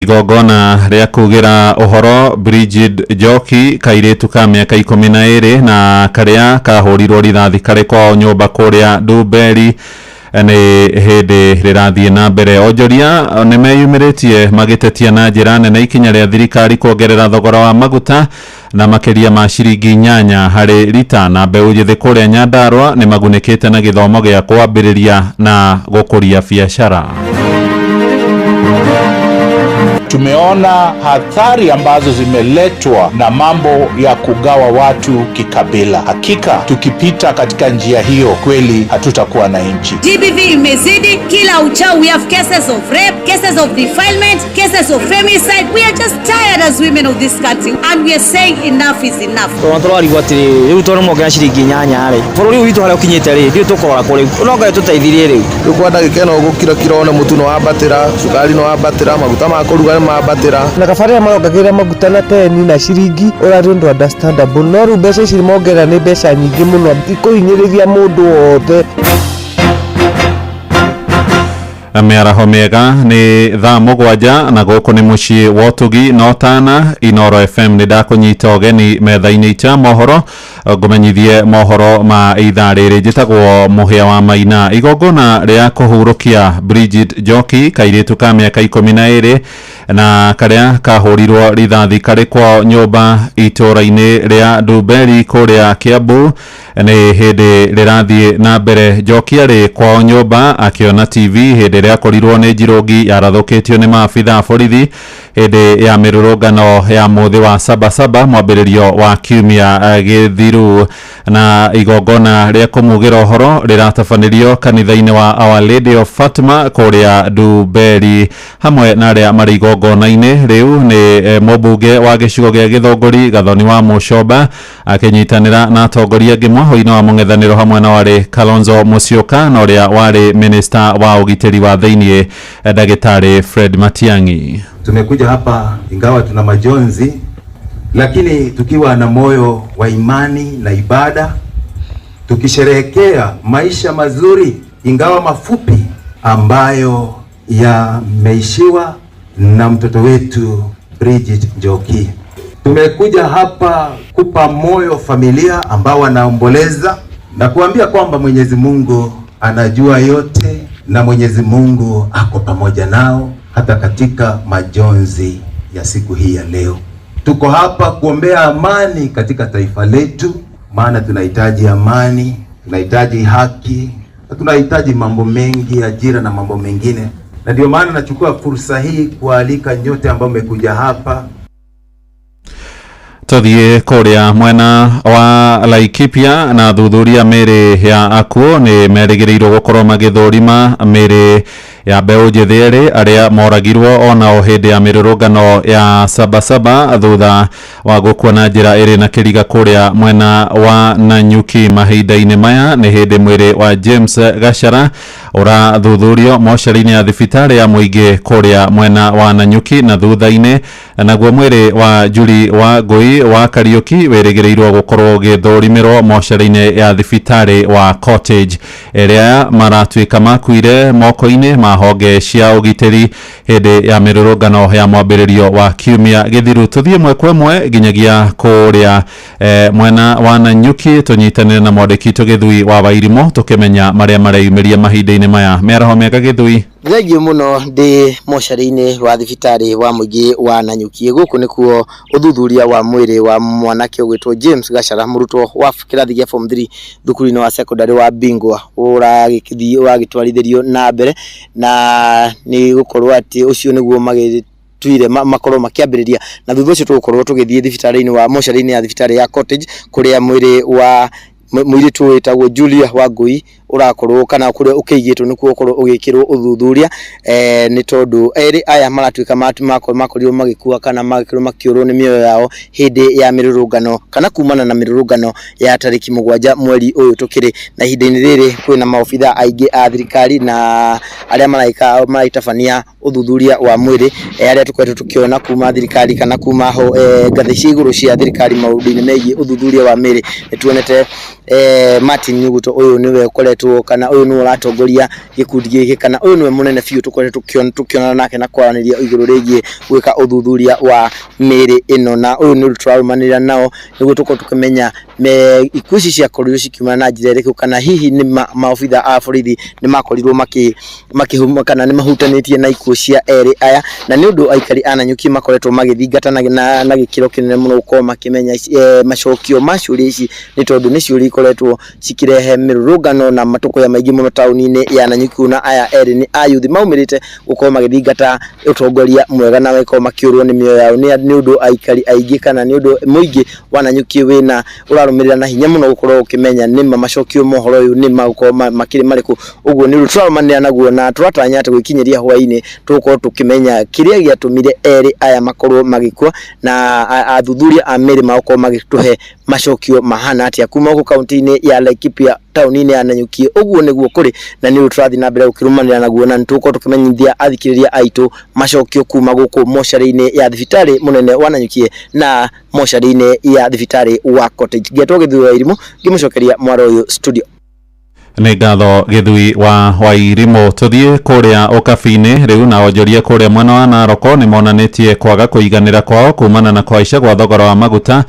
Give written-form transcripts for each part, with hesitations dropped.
Igongona rĩa kugĩra ũhoro Brigid Njoki, kairĩtu ka mĩaka 12 na karĩa kahũrirwo rithathi karĩ kwao nyũmba kũrĩa Ndumberi, nĩ hĩndĩ rĩrathiĩ na mbere. Onjoria nĩ meyumĩrĩtie magĩtetia na njĩra nene ikinya rĩa thirikari kuongerera thogora wa maguta na makĩria ma ciringi 8 harĩ rita, na mbeũ njĩthĩ kũrĩa Nyandarua nĩ magunĩkĩte na gĩthomo gĩa kwambĩrĩria na gũkũria biacara. Tumeona hatari ambazo zimeletwa na mambo ya kugawa watu kikabila. Hakika tukipita katika njia hiyo, kweli hatutakuwa na nchi. GBV imezidi kila uchao. We have cases of rape, cases of defilement, cases of femicide. We are just tired as women of this country and we are saying enough is enough. Tondũ tũrarigwo atĩrĩrĩ, rĩu tondũ mongerera ciringi 8 rĩ, bũrũri ũyũ witũ harĩa ũkinyĩte rĩ, ndiũĩ tũkũrora kũ rĩu, no Ngai tũteithirie rĩu. Rĩu kwa ndagĩka ĩno gũkira kira one mũtu nĩ wambatĩra, cukari nĩ wambatĩra, maguta ma kũruga nĩ mambatĩra. Na kaba rĩrĩa marongagĩrĩra maguta na 10 na ciringi ũrarĩ ũndũ understandable, no rĩu mbeca ici mongerera nĩ mbeca nyingĩ mũno ikũhinyĩrĩria mũndũ wothe. Mĩaraho mĩega, nĩ thaa 7 na gũkũ nĩ mũciĩ wa ũtugi no tana Inoro FM. Nĩ ndakũnyita ũgeni metha-inĩ ita mohoro ngũmenyithie mohoro ma ithaa rĩrĩ. Njĩtagwo Mũhĩa wa Maina. Igongona rĩa kũhurũkia Bridget Njoki, kairĩtu ka mĩaka 12 na karĩa kahũrirwo rithathi karĩ kwao nyũmba itũũra-inĩ rĩa Ndumberi kũrĩa Kiambu, nĩ hĩndĩ rĩrathiĩ na mbere. Njoki arĩ kwao nyũmba akĩona TV hĩndĩ ĩrĩa akorirwo nĩ njirũngi yarathũkĩtio nĩ maabitha a borithi hĩndĩ ya mĩrũrũngano ya mũthĩ wa Sabasaba mwambĩrĩrio wa kiumia gĩthiru, na igongona rĩa kũmugĩra ũhoro rĩratabanĩrio kanitha-inĩ wa Our Lady of Fatima kũrĩa Ndumberi. Hamwe na arĩa marĩ igongona-inĩ rĩu nĩ mũmbunge wa gĩcigo gĩa Gĩthũngũri Gathoni wa Mũcomba akĩnyitanĩra na atongoria angĩ mwahũ-inĩ wa mũng'ethanĩro, hamwe na warĩ Kalonzo Musyoka na ũrĩa warĩ minista wa ũgitĩri wa thĩiniĩ Ndagĩtarĩ Fred Matiang'i. Tumekuja hapa ingawa tuna majonzi, lakini tukiwa na moyo wa imani na ibada, tukisherehekea maisha mazuri ingawa mafupi ambayo yameishiwa na mtoto wetu Bridget Njoki. Tumekuja hapa kupa moyo familia ambao wanaomboleza na kuambia kwamba Mwenyezi Mungu anajua yote na Mwenyezi Mungu ako pamoja nao hata katika majonzi ya siku hii ya leo. Tuko hapa kuombea amani katika taifa letu, maana tunahitaji amani, tunahitaji haki, na tunahitaji mambo mengi, ajira na mambo mengine. Na ndio maana nachukua fursa hii kualika nyote ambao mmekuja hapa. Tuthiĩ kũrĩa mwena wa Laikipia, na thuthuria mĩrĩ ya akuũ nĩ merĩgĩrĩirwo gũkorwo magĩthũrima mĩrĩ ya mbeũ njĩthĩ erĩ arĩa moragirwo onao hĩndĩ ya mĩrũrũngano ya Sabasaba thutha wa gũkua na njĩra ĩrĩ na kĩriga kũrĩa mwena wa Nanyuki. Mahinda-inĩ maya nĩ hĩndĩ mwĩrĩ wa James Gachara ũrathuthurio mocarĩ-inĩ ya thibitarĩ ya mũingĩ kũrĩa mwena wa Nanyuki, na thutha-inĩ naguo mwĩrĩ wa Njuri wa Ngui wa Kariũki wĩrĩgĩrĩirwo gũkorwo ũgĩthũrimĩrwo mocarĩ-inĩ ya thibitarĩ wa Cottage. Ĩrĩa maratuĩka makuire moko-inĩ ma honge cia ũgitĩri hĩndĩ ya mĩrũrũngano ya mwambĩrĩrio wa kiumia gĩthiru. Tũthiĩ ĩmwe kwa ĩmwe nginyagia kũrĩa mwena wa Nanyuki tũnyitanĩre na mwandĩki witũ Gĩthui wa Wairimũ tũkĩmenya marĩa mareyumĩria mahinda-inĩ maya. Mĩaraho mĩega, Gĩthui. Thengiũ mũno. Ndĩ mocarĩ-inĩ wa thibitarĩ wa mũingĩ wa Nanyuki. Gũkũ nĩkuo ũthuthuria wa mwĩrĩ wa mwanake ũgwĩtwo James Gachara, mũrutwo wa kĩrathi gĩa form 3 thukuru-inĩ wa secondary wa Bingwa, ũragĩthiĩ ũragĩtwarithĩrio na mbere, na nĩ gũkorwo atĩ ũcio nĩguo magĩtuire makorwo makĩambĩrĩria, na thutha ũcio tũgũkorwo tũgĩthiĩ thibitarĩ-inĩ wa mocarĩ-inĩ ya thibitarĩ ya Cottage kũrĩa mwĩrĩ wa mũirĩtu wĩtagwo Julia Wangui ũrakorwo kana kũrĩa ũkĩigĩtwo nĩkuo ũkorwo ũgĩkĩrwo ũthuthuria, nĩ tondũ erĩ aya maratuĩka makorirwo magĩkua kana magĩkorwo makĩũrwo nĩ mĩoyo yao hĩndĩ ya mĩrũrũngano kana kumana na mĩrũrũngano ya tarĩki 7 mweri ũyũ tũkĩrĩ. Na ihinda-inĩ rĩrĩ kwĩna maobitha aingĩ a thirikari na arĩa maraika maraitabania ũthuthuria wa mwĩrĩ, arĩa tũkoretwo tũkĩona kuma thirikari kana kuma ho ngathĩ cia igũrũ cia thirikari maũndũ-inĩ megiĩ ũthuthuria wa mĩrĩ. Nĩ tuonete Martin Nyuguto ũyũ nĩwe ũkoretwo kana ũyũ nĩwe ũratongoria gĩkundi gĩkĩ kana ũyũ nĩwe mũnene biũ tũkoretwo tũkĩonana nake na kwaranĩria igũrũ rĩgiĩ gwĩka ũthuthuria wa mĩĩrĩ ĩno, na ũyũ nĩ ũndũ tũrarũmanĩrĩra nao nĩguo tũkorwo tũkĩmenya ikuũ ici ciakorirwo cikiumana na njĩra ĩrĩkũ, kana hihi nĩ maobitha a borithi nĩ makorirwo makĩhuma kana nĩ mahutanĩtie na ikuũ cia erĩ aya. Na nĩ ũndũ aikari a Nanyuki makoretwo magĩthingata na gĩkĩro kĩnene mũno gũkorwo makĩmenya macokio ma ciũria ici, nĩ tondũ nĩ ciũria ikoretwo cikirehe mĩrũrũngano na matũkũya maingĩ mũno taũni-inĩ ya Nanyuki. Na aya erĩ nĩ ayuthi maumĩrĩte gũkorwo magĩthingata ũtongoria mwega na gũkorwo makĩũrwo nĩ mĩoyo yao nĩ ũndũ aikari aingĩ kana nĩ ũndũ mũingĩ wa Nanyuki wĩna ũrarũmĩrĩra na hinya mũno gũkorwo ũkĩmenya nĩma macokio ma ũhoro ũyũ nĩma gũkorwo makĩrĩ marĩkũ. Ũguo nĩ ũndũ tũrarũmanĩrĩra naguo na tũratanya atĩ gwĩkinyĩria hwaĩ-inĩ tũgũkorwo tũkĩmenya kĩrĩa gĩatũmire erĩ aya makorwo magĩkua, na athuthuria a mĩĩrĩ magũkorwo magĩtũhe macokio mahana atĩa kuma gũkũ kaunti-inĩ ya Laikipia taũni-inĩ ya Nanyuki. Ũguo nĩguo kũrĩ na nĩ ũndũ tũrathiĩ na mbere gũkĩrũmanĩrĩra naguo, na nĩ tũgũkorwo tũkĩmenyithia athikĩrĩria aitũ macokio kuma gũkũ mocarĩ-inĩ ya thibitarĩ mũnene wa Nanyuki na mocarĩ-inĩ ya thibitarĩ wa Cottage. Ngetwo Gĩthui wa Irimũ ngĩmũcokeria mwaro ũyũ studio. Nĩ ngatho Gĩthui wa Wairimũ. Tũthiĩ kũrĩa ũkabi-inĩ rĩu na onjoria kũrĩa mwena wa Naroko nĩ monanĩtie kwaga kũiganĩra kwao kumana na kũhaica gwa thogora wa maguta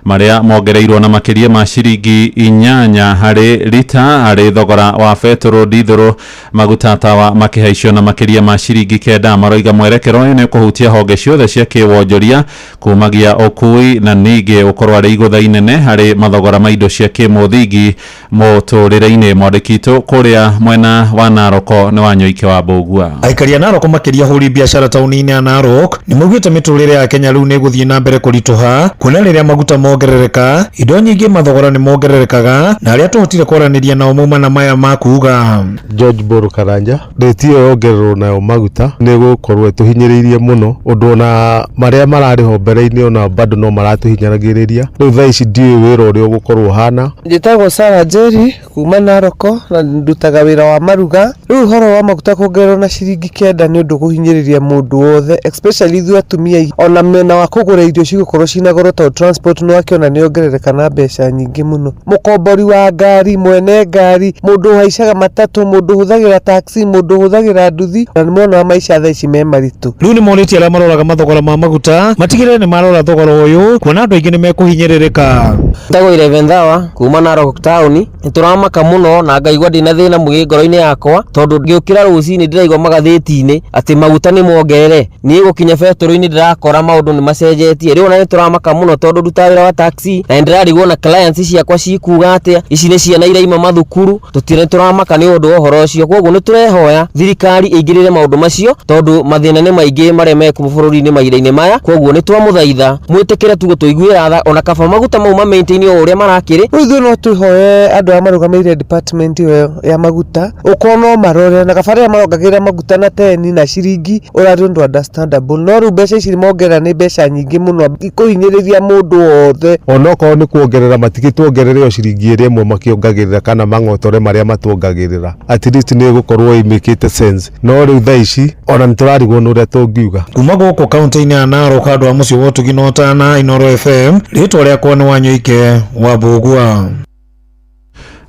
marĩa mongereirwo na makĩria ma ciringi 8 harĩ rita harĩ thogora wa betũrũ, ndithũrũ, maguta tawa makĩhaicio na makĩria ma ciringi 9. Maroiga mwerekero ũyũ nĩ ũkũhutia honge ciothe cia kĩwonjoria kumagia ũkui na ningĩ gũkorwo arĩ igũtha inene harĩ mathogora ma indo cia kĩmũthingi mũtũrĩre-inĩ. Mwandĩki witũ kũrĩa mwena wa Naroko nĩ Wanyoike wa Mbũgua. Aikari a Narok makĩria ahũri biacara taũni-inĩ ya Narok nĩ maugĩte mĩtũrĩre ya Kenya rĩu nĩ ĩgũthiĩ na mbere kũritũha, kuona rĩrĩa maguta mongerereka indo nyingĩ mathogora nĩ mongererekaga, na arĩa tũhotire kwaranĩria nao mauma na maya ma kuga. George Mburu Karanja, rĩti ĩyo yongererwo nayo maguta nĩ gũkorwo ĩtũhinyĩrĩirie mũno, ũndũ ona marĩa mararĩho mbere-inĩ ona bado no maratũhinyagĩrĩria. Rĩu thaa ici ndiũĩ wĩra ũrĩa ũgũkorwo ũhana. Njĩtagwo Sarah Njeri kuma Naroko na ndutaga wĩra wa maruga. Rĩu ũhoro wa maguta kuongererwo na ciringi 9 nĩ ũndũ kũhinyĩrĩria mũndũ wothe, especially ithuĩ atumia. Ona mwena wa kũgũra irio cigũkorwo cina goro tondũ transport nĩ wakĩona nĩ yongerereka na mbeca nyingĩ mũno. Mũkombori wa ngari, mwene ngari, mũndũ ũhaicaga matatũ, mũndũ ũhũthagĩra taxi, mũndũ ũhũthagĩra nduthi, na nĩ mona maica thaa ici me maritũ. Rĩu nĩ morĩtie arĩa maroraga mathogora ma maguta matigĩrĩre nĩ marora thogora ũyũ, kuona andũ aingĩ nĩ mekũhinyĩrĩrĩka. Njĩtagwo Eleven Thawa kuma Narok taũni. Nĩ tũramaka mũno na ngaigua ndĩna thĩna mũingĩ ngoro-inĩ yakwa, tondũ ngĩũkĩra rũcinĩ ndĩraigua magathĩti-inĩ atĩ maguta nĩ mongerere. Niĩ gũkinya betũrũ-inĩ ndĩrakora maũndũ nĩ macenjetie. Rĩu ona nĩ tũramaka mũno tondũ ndutaga wĩra wa taxi na nĩ ndĩrarigwo na clients ciakwa cikuga atĩa, ici nĩ ciana iraima mathukuru, tũtirĩ tũramaka nĩ ũndũ wa ũhoro ũcio. Koguo nĩ tũrehoya thirikari ĩingĩrĩre maũndũ macio, tondũ mathĩna nĩ maingĩ marĩa mekuo bũrũri-inĩ mahinda-inĩ maya. Koguo nĩ twamũthaitha mwĩtĩkĩre tu gũtũiguĩra tha, ona kaba maguta mau ma maintain o ũrĩa marakĩrĩ. Rĩu ithuĩ no twĩhoe andũ arĩa marũgamĩrĩire department ĩyo ya maguta ũkorwo no marore, na kaba rĩrĩa marongagĩrĩra maguta na 10 na ciringi ũrarĩ ũndũ understandable, no rĩu mbeca ici mongerera nĩ mbeca nyingĩ mũno ikũhinyĩrĩria mũndũ wothe. Onokorwo nĩ kuongerera matigĩtuongerere o ciringi ĩrĩa ĩmwe makĩongagĩrĩra kana mang'otore marĩa matuongagĩrĩra, at least nĩ ĩgũkorwo ĩmĩkĩte sense. No rĩu thaa ici ona nĩ tũrarigwo nĩ ũrĩa tũngiuga. Kuma gũkũ kaunti-inĩ ya Narok handũ ha mũciĩ wa ũtugi na ũtana, Inooro FM, rĩtwa rĩakwa nĩ Wanyoike wa Mbũgua.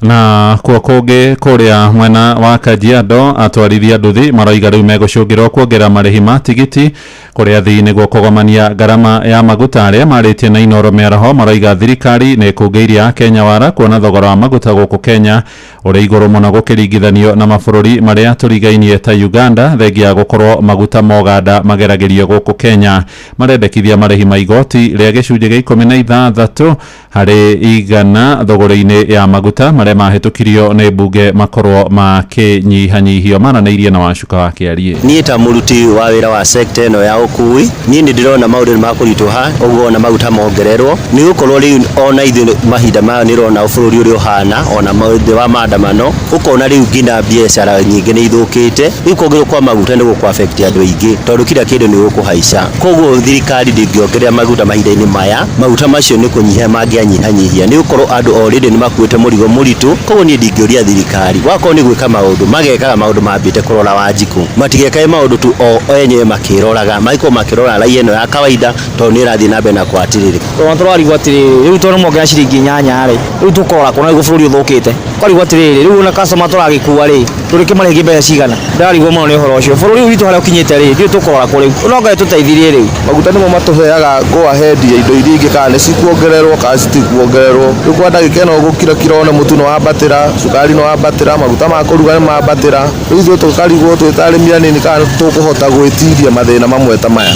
Na kuo kũngĩ kũrĩa mwena wa Kajiado atwarithia nduthi maroiga rĩu megũcũngĩrwo kuongerera marĩhi ma tigiti kũrĩa athii nĩguo kũgomania ngarama ya maguta. Arĩa marĩtie na Inooro mĩaraho maroiga thirikari nĩ ĩkũngĩirie Akenya wara kuona thogora wa maguta gũkũ Kenya ũrĩ igũrũ mũno gũkĩringithanio na mabũrũri marĩa tũrigainie ta Uganda, thengia ya gũkorwo maguta ma Uganda mageragĩrio gũkũ Kenya. Marendekithia marĩhi ma igoti rĩa gĩcunjĩ gĩa 16 harĩ igana thogora-inĩ ya maguta marĩa mahĩtũkirio nĩ mbunge makorwo makĩnyihanyihio. Maranĩirie na Wacuka wa Kĩariĩ. Niĩ ta mũruti wa wĩra wa sector ĩno ya ũkui, niĩ nĩ ndĩrona maũndũ nĩ makũritũha, ũguo ona maguta mongererwo, nĩ gũkorwo rĩu ona ithuĩ mahinda maya nĩ ũrona bũrũri ũrĩa ũhana, ona maũndũ wa maandamano, ũkona rĩu nginya biacara nyingĩ nĩ ithũkĩte. Rĩu kuongererwo kwa maguta nĩ gũkũ affect andũ aingĩ, tondũ kila kĩndũ nĩ gũkũhaica. Koguo thirikari ndĩngĩongerera maguta mahinda-inĩ maya, maguta macio nĩ kũnyihia mangĩanyihanyihia, nĩ gũkorwo andũ already nĩ makuĩte mũrigo mũritũ. witũ. Koguo niĩ ndingĩũria thirikari wakorwo nĩ gwĩka maũndũ, magekaga maũndũ mambĩte kũrora Wanjikũ, matigekae maũndũ tu o enyewe makĩroraga, magĩkorwo makĩrora raia ĩno ya kawaida tondũ nĩ ĩrathiĩ na mbere na kwatirĩrĩka. Tondũ tũrarigwo atĩrĩrĩ, rĩu tondũ mongerera ciringi 8 rĩ, rĩu tũkora kũ na nĩguo bũrũri ũthũkĩte? Tũkarigwo atĩrĩrĩ, rĩu ona customer tũragĩkua rĩ, tũrĩkĩmarĩhie mbeca cigana? Ndĩrarigwo mũno nĩ ũhoro ũcio. Bũrũri ũyũ witũ harĩa ũkinyĩte rĩ, ndiũĩ tũkũrora kũ rĩu. No Ngai tũteithirie rĩu. Maguta nĩmo matũheaga go ahead ya indo iria ingĩ, kana nĩ cikuongererwo kana citikuongererwo. Rĩu kwa ndagĩka ĩno gũkira kira wone mũtu nĩ wambatĩra, cukari nĩ wambatĩra, maguta ma kũruga nĩ mambatĩra. Rĩu ithuĩ tũkarigwo twĩ ta arĩmi anini kana tũkũhota gwĩtiria mathĩna mamwe ta maya.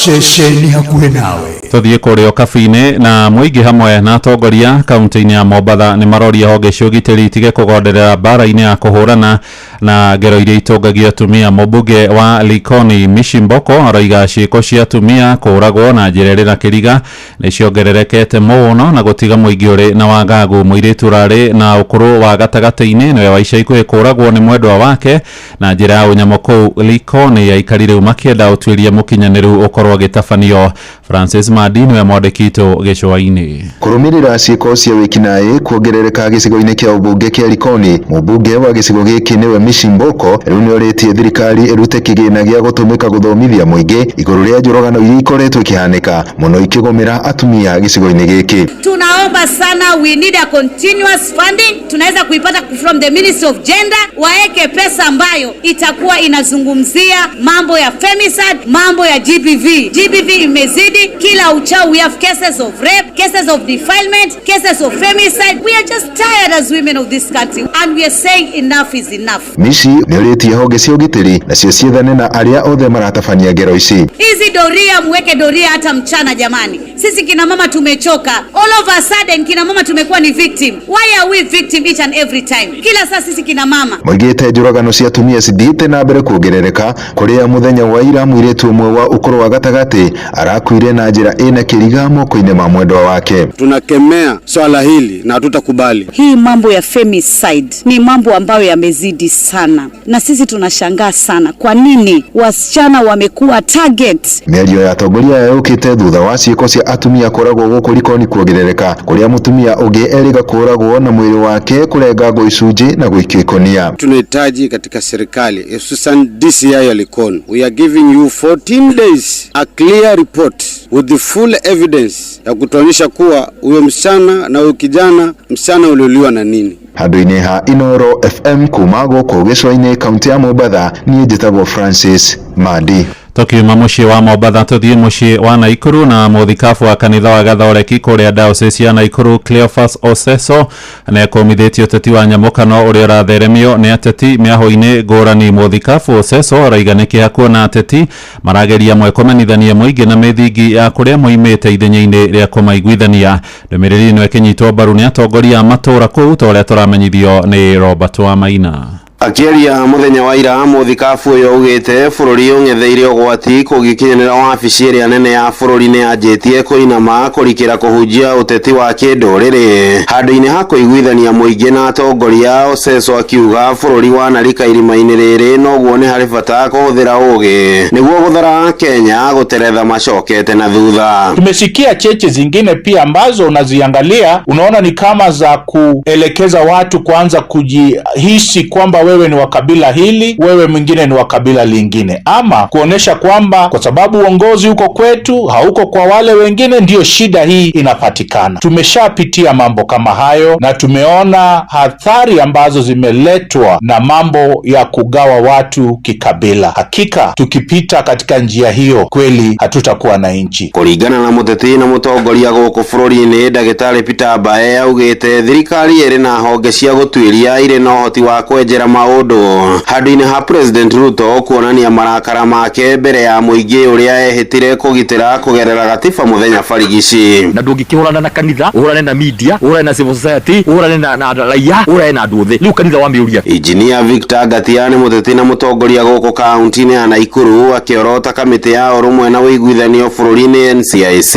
Ceceni hakuhĩ nawe. Tuthiĩ kũrĩa ũkabi-inĩ na mũingĩ hamwe na atongoria kaunti-inĩ ya Mombatha nĩ maroria honge cia ũgitĩri itige kũgonderera mbara-inĩ ya kũhũrana na ngero iria itongagia atumia. Mũmbunge wa Likoni Mishi Mboko aroiga ciĩko cia atumia kũũragwo na njĩra ĩrĩ na kĩriga nĩ ciongererekete mũno na gũtiga mũingĩ ũrĩ na wagagu. Mũirĩtu ũrarĩ na ũkũrũ wa gatagatĩ-inĩ nĩwe wa ica ikuhĩ kũũragwo nĩ mwendwa wake na njĩra ya ũnyamũ kũu Likoni. Aikari rĩu makĩenda ũtuĩria mũkinyanĩru ũkorwo ũgĩtabanio. Francis Madi nĩwe mwandĩki witũ gĩcũa-inĩ. Kũrũmĩrĩra ciĩko cia wĩkinaĩ kuongerereka gĩcigo-inĩ kĩa ũmbunge kĩa Likoni, mũmbunge wa gĩcigo gĩkĩ nĩwe Mishi Mboko rĩu nĩorĩtie thirikari ĩrute kĩgĩna gĩa gũtũmĩka gũthomithia mũingĩ igũrũ rĩa njũragano iria ikoretwo ikĩhanĩka mũno ikĩgũmĩra atumia gĩcigo-inĩ gĩkĩ. Tunaomba sana, we need a continuous funding. Tunaweza kuipata from the Ministry of Gender, waeke pesa ambayo itakuwa inazungumzia mambo ya femicide, mambo ya GBV. GBV imezidi kila uchao. We have cases of rape, cases of defilement, cases of femicide. We are just tired as women of this country and we are saying enough is enough. Mishi nĩorĩtie honge cia ũgitĩri nacio ciethane na arĩa othe maratabania ngero ici. Hizi doria, muweke doria hata mchana jamani. Sisi kina mama tumechoka. All of a sudden kina mama tumekuwa ni victim. Why are we victim each and every time? Kila saa sisi kina mama. Moigĩte njũragano cia atumia cithiĩte na mbere kuongerereka kũrĩa mũthenya wa ira mũirĩtu ũmwe wa ũkũrũ wa gatagatĩ arakuire na njĩra ĩna kĩriga moko-inĩ ma mwendwa wake. Tunakemea swala hili na hatutakubali. Hii mambo ya femicide ni mambo ambayo yamezidi sana, na sisi tunashangaa sana kwa nini wasichana wamekuwa target. Mĩario ya atongoria aya yũkĩte thutha wa ciĩko cia atumia kũragwo gũkũ Likoni kuongerereka kũrĩa mũtumia ũngĩ erĩga kũragwo na mwĩrĩ wake kũrengangwo icunjĩ na gũikio ikũnia. Tunahitaji katika serikali hususan DCI ya Likoni, we are giving you 14 days a clear report with the full evidence ya kutuonyesha kuwa huyo msichana na huyo kijana, msichana uliuliwa na nini. Handũ-inĩ ha Inoro FM kuma gũkũ gĩcũa-inĩ kaunti ya Mombatha, niĩ njĩtagwo Francis Mandi. Tukiuma mũciĩ wa Mombatha tũthiĩ mũciĩ wa Naikuru na mũthikabu wa kanitha wa Gathoreki kũrĩa diocese ya Naikuru Cleophas Oseso nĩekũmithĩtie ũteti wa nyamũkano ũrĩa ũratheremio nĩ ateti mĩahũ-inĩ ngũrani. Mũthikabu Oseso araiga nĩ kĩeha kuona ateti marageria mwe kũmenithania mũingĩ na mĩthingi ya kũrĩa moimĩte ithenya-inĩ rĩa kũmaiguithania. Ndũmĩrĩri ĩno ĩkĩnyitwo mbaru nĩ atongoria a matũũra kũu ta ũrĩa tũramenyithio nĩ Robert Wamaina. Akĩaria mũthenya wa ira, mũthikabu ũyũ augĩte bũrũri ũng'etheire ũgwati kũngĩkinyanĩra wabici ĩrĩa nene ya bũrũri nĩ yanjĩtie kũinama kũrikĩra kũhunjia ũteti wa kĩndũrĩrĩ handũ-inĩ ha kũiguithania mũingĩ na atongoria. Oseso akiuga bũrũri wanarika irima-inĩ rĩrĩ noguo nĩ harĩ bata kũhũthĩra ũgĩ nĩguo gũthara Kenya gũteretha macokete na thutha. Tumesikia cheche zingine pia ambazo unaziangalia unaona ni kama za kuelekeza watu kuanza kujihisi kwamba wewe ni wa kabila hili, wewe mwingine ni wa kabila lingine, ama kuonesha kwamba kwa sababu uongozi uko kwetu hauko kwa wale wengine, ndiyo shida hii inapatikana. Tumeshapitia mambo kama hayo na tumeona hatari ambazo zimeletwa na mambo ya kugawa watu kikabila. Hakika tukipita katika njia hiyo kweli hatutakuwa na nchi. Kũringana na mũteti na mũtongoria gũkũ bũrũri-inĩ ndagĩtarĩ Peter Mbae augĩte thirikari ĩrĩ na honge cia gũtuĩria irĩ na ũhoti wa kwenjera maũndũ handũ-inĩ ha President Ruto kuonania marakara make mbere ya mũingĩ ũrĩa ehĩtire kũgitĩra kũgerera gatiba mũthenya barigici. Na ndũngĩkĩhũrana na kanitha, ũhũrane na media, ũhũrane na civil society, ũhũrane na raia, ũhũrane na andũ othe. Rĩu kanitha wamĩũria. Engineer Victor Ngatia nĩ mũteti na mũtongoria gũkũ kaunti-inĩ ya Naikuru akĩorota kamĩtĩ ya ũrũmwe na ũiguithanio bũrũri-inĩ NCIC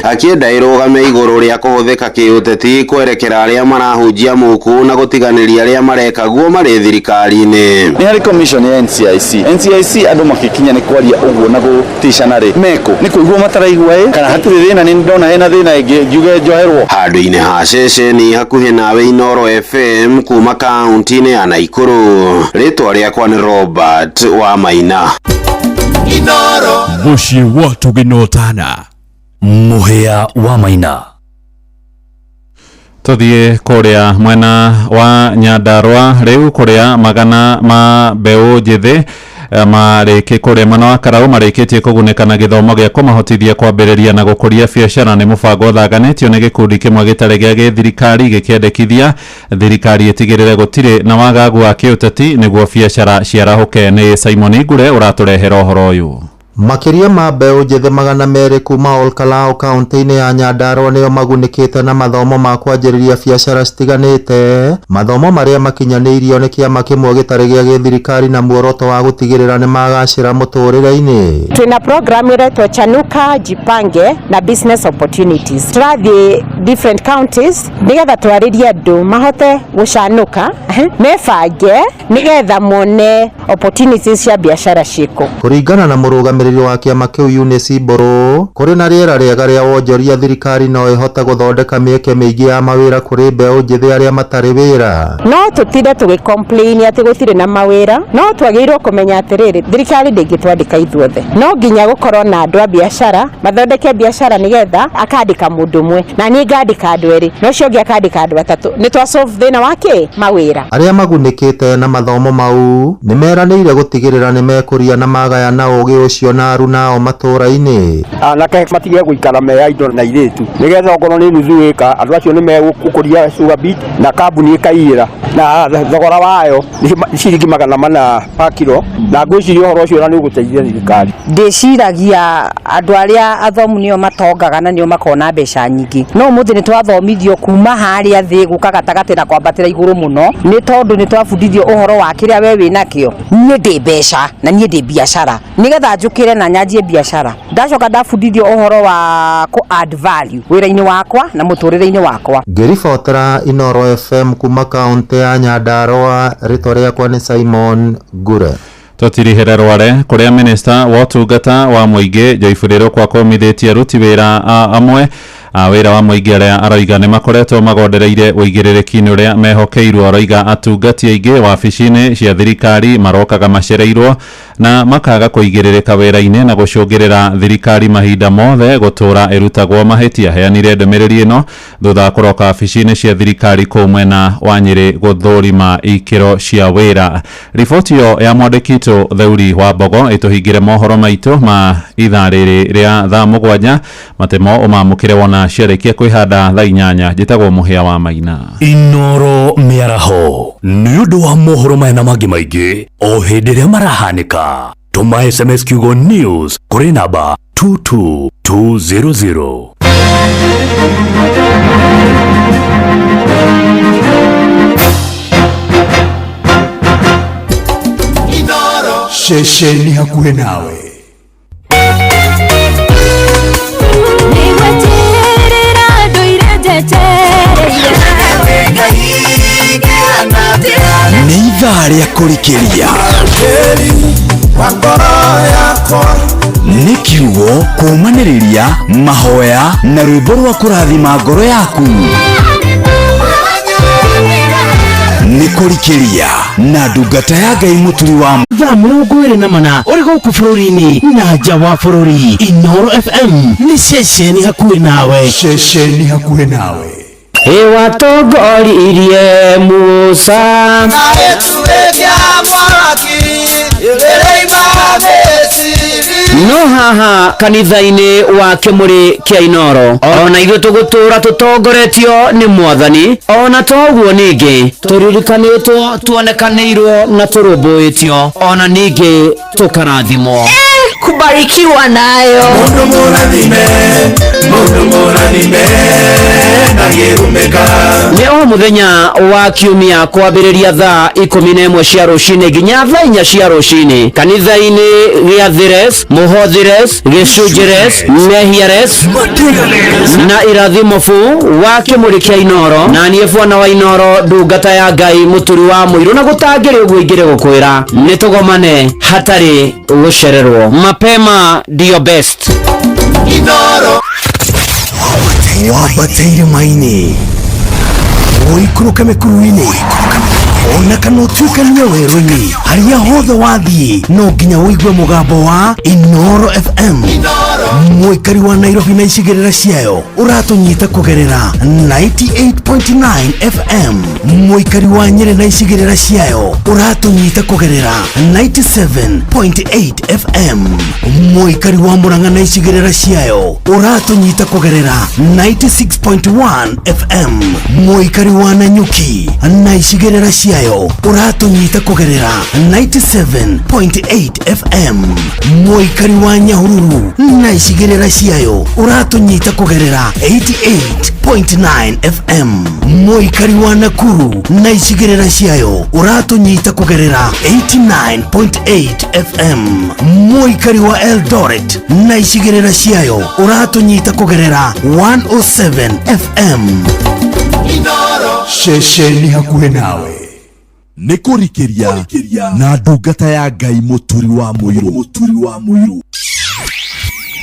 akĩenda ĩrũgame igũrũ rĩa kũhũthĩka kĩũteti kwerekera arĩa marahunjia mũku na gũtiganĩria arĩa mareka guo marĩ thirikari. thirikari-inĩ. Nĩ harĩ commission ya NCIC. NCIC andũ makĩkinya nĩ kwaria ũguo na gũticana rĩ mekũ nĩ kũigua mataraigua ĩ kana hatirĩ thĩna nĩ ndona hena thĩna ĩngĩ njuge njoherwo. Handũ-inĩ ha ceceni hakuhĩ nawe Inooro FM kuma kaunti-inĩ ya Naikuru, rĩtwa rĩakwa nĩ Robert wa Maina. Mũciĩ wa Tũgĩnotana. Mũhĩa wa Maina. Tuthiĩ kũrĩa mwena wa Nyandarua rĩu kũrĩa magana ma mbeũ njĩthĩ marĩkĩ kũrĩa mwena wa Karau marĩkĩtie kũgunĩka na gĩthomo gĩa kũmahotithia kwambĩrĩria na gũkũria biacara. Nĩ mũbango ũthaganĩtio nĩ gĩkundi kĩmwe gĩtarĩ gĩa gĩthirikari gĩkĩendekithia thirikari ĩtigĩrĩre gũtirĩ na wagagu wa kĩũteti nĩguo biacara ciarahũke. Nĩ Simon Ngure ũratũrehera ũhoro ũyũ. Makĩria ma mbeũ njĩthĩ 200 kuma Olkalau kaunti-inĩ ya Nyandarua nĩo magunĩkĩte na mathomo ma kwanjĩrĩria biacara citiganĩte, mathomo marĩa makinyanĩirio nĩ kĩama kĩmwe gĩtarĩ gĩa gĩthirikari na muoroto wa gũtigĩrĩra nĩ magacĩra mũtũrĩre-inĩ. Twina program ĩretwo Chanuka Jipange na Business Opportunities. Tũrathiĩ different counties nĩgetha twarĩrie andũ mahote gũcanũka, mebange nĩgetha mone opportunities cia biacara ciĩkũ. Kũringana na mũrũgamĩrĩri wa kĩama kĩu Eunice Mbũrũ, kũrĩ na rĩera rĩega rĩa wonjoria thirikari no ĩhote gũthondeka mĩeke mĩingĩ ya mawĩra kũrĩ mbeũ njĩthĩ arĩa matarĩ wĩra. No tũtinde tũgĩ complain atĩ gũtirĩ na mawĩra, no twagĩrĩirwo kũmenya atĩrĩrĩ, thirikari ndĩngĩtwandĩka ithuothe. No nginya gũkorwo na andũ a biacara mathondeke biacara nĩgetha akandĩka mũndũ ũmwe na niĩ ngandĩka andũ erĩ na ũcio ũngĩ akandĩka andũ atatũ, nĩ twa solve thĩna wa kĩ mawĩra. Arĩa magunĩkĩte na mathomo mau nĩ meranĩire gũtigĩrĩra nĩ mekũria na magayana ũgĩ ũcio na arunao matũra-inĩ. Anake matige gũikara me idle na airĩtu nĩgetha okorwo nĩ nuthu ĩka andũ acio nĩ megũkũria sugar beet na kambuni ĩkaiyĩra na thogora wayo nĩ ciringi 400 pa kilo, na ngwĩciria ũhoro ũcio nĩ ũgũteithia thirikari. Ndĩciragia andũ arĩa athomu nĩo matongaga na nĩo makona mbeca nyingĩ, no ũmũthĩ nĩ twathomithio kuma harĩa thĩ gũka gatagatĩ na kwambatĩra igũrũ mũno, nĩ tondũ nĩ twabundithio ũhoro wa kĩrĩa we wĩnakĩo. Niĩ ndĩ mbeca na niĩ ndĩ biacara nĩgetha njũkĩre na nyanjie biacara. Ndacoka ndabundithio ũhoro wa kũ add value wĩra-inĩ wakwa na mũtũrĩre-inĩ wakwa. Ngĩribotera Inooro FM kuma kaunti ya Nyandarua, rĩtwa rĩakwa nĩ Simon Ngure. Tũtirihere rware kũrĩa minista wa ũtungata wa mũingĩ Joyce Rukwa kũmithĩtie aruti wĩra amwe a wĩra wa mũingĩ arĩa aroiga nĩ makoretwo magondereire ũigĩrĩrĩki-inĩ ũrĩa mehokeirwo. Aroiga atungati aingĩ wabici-inĩ cia thirikari marokaga macereirwo na makaga kũigĩrĩrĩka wĩra-inĩ na gũcũngĩrĩra thirikari mahinda mothe gũtũra ĩrutagwo mahĩtia. Heanire ndũmĩrĩri ĩno thutha wa kũroka wabici-inĩ cia thirikari kũu mwena wa Nyĩrĩ gũthũrima ikĩro cia wĩra. Riboti ĩyo ya mwandĩki witũ Theuri wa Mbogo ĩtũhingĩre mohoro maitũ ma ithaa rĩrĩ rĩa thaa 7 matemo ũmamũkĩre wona ciarĩkia kwĩhanda thaa 8. Njĩtagwo Mũhĩa wa Maina. Inooro mĩaraho nĩ ũndũ wa mohoro maya na mangĩ maingĩ o hĩndĩ ĩrĩa marahanĩka. Tũma SMS kiugo news kũrĩ namba 22200. Ceceni hakuhĩ nawe. Nĩ ithaa rĩa kũrikĩria, nĩ kiugo kũũmanĩrĩria, mahoya na rwĩmbo rwa kũrathima ngoro yaku. Nĩ kũrikĩria na ndungata ya Ngai mũturi wa thaa 24 ũrĩ gũkũ bũrũri-inĩ na nja wa bũrũri. Inooro FM nĩ ceceni hakuhĩ nawe. Ceceni hakuhĩ nawe. Ĩwatongoririe Musa no haha kanitha-inĩ wa kĩmũrĩ kĩa Inooro ona ithuĩ tũgũtũra tũtongoretio nĩ Mwathani, ona toguo ningĩ tũririkanĩtwo, tuonekanĩirwo na tũrũmbũĩtio, ona ningĩ tũkarathimwo. Kubarikiwa nayo. Mundu mũrathime, mundu mũrathime, ndangĩrumĩka. Nĩ o mũthenya wa kiumia kwambĩrĩria thaa 11 cia rũcinĩ nginya thaa 4 cia rũcinĩ kanitha-inĩ gĩa Thires, Mũhothires, Gĩcunjĩres, Mehiares na Irathimo bu wa kĩmũrĩ kĩa Inoro na niĩ bwana wa Inoro, ndungata ya Ngai, mũturi wa mũirũ, na gũtangĩrĩ ũguo ingĩrĩ gũkwĩra nĩ tũgomane hatarĩ gũcererwo. Mapema ndio best. Inoro. Wambate irĩma-inĩ, ũikũrũke mĩkuru-inĩ, ona kana ũtuĩkanie werũ-inĩ, harĩa hothe wathiĩ no nginya ũigue mũgambo wa Inoro FM. Mũikari wa Nairobi na icigĩrĩra ciayo ũratũnyita kũgerera 98.9 FM. Mũikari wa Nyĩrĩ na icigĩrĩra ciayo ũratũnyita kũgerera 97.8 FM. Mũikari wa Murang'a na icigĩrĩra ciayo ũratũnyita kũgerera 96.1 FM. Mũikari wa Nanyuki na icigĩrĩra ciayo ũratũnyita kũgerera 97.8 FM. Mũikari wa Nyahururu na icigĩrĩra ciayo ũratũnyita kũgerera 88.9 FM. Mũikari wa Nakuru na icigĩrĩra ciayo ũratũnyita kũgerera 89.8 FM. Mũikari wa Eldoret na icigĩrĩra ciayo ũratũnyita kũgerera 107 FM. Ceceni hakuhĩ nawe nĩ kũrikĩria na ndungata ya Ngai, mũturi wa mũirũ.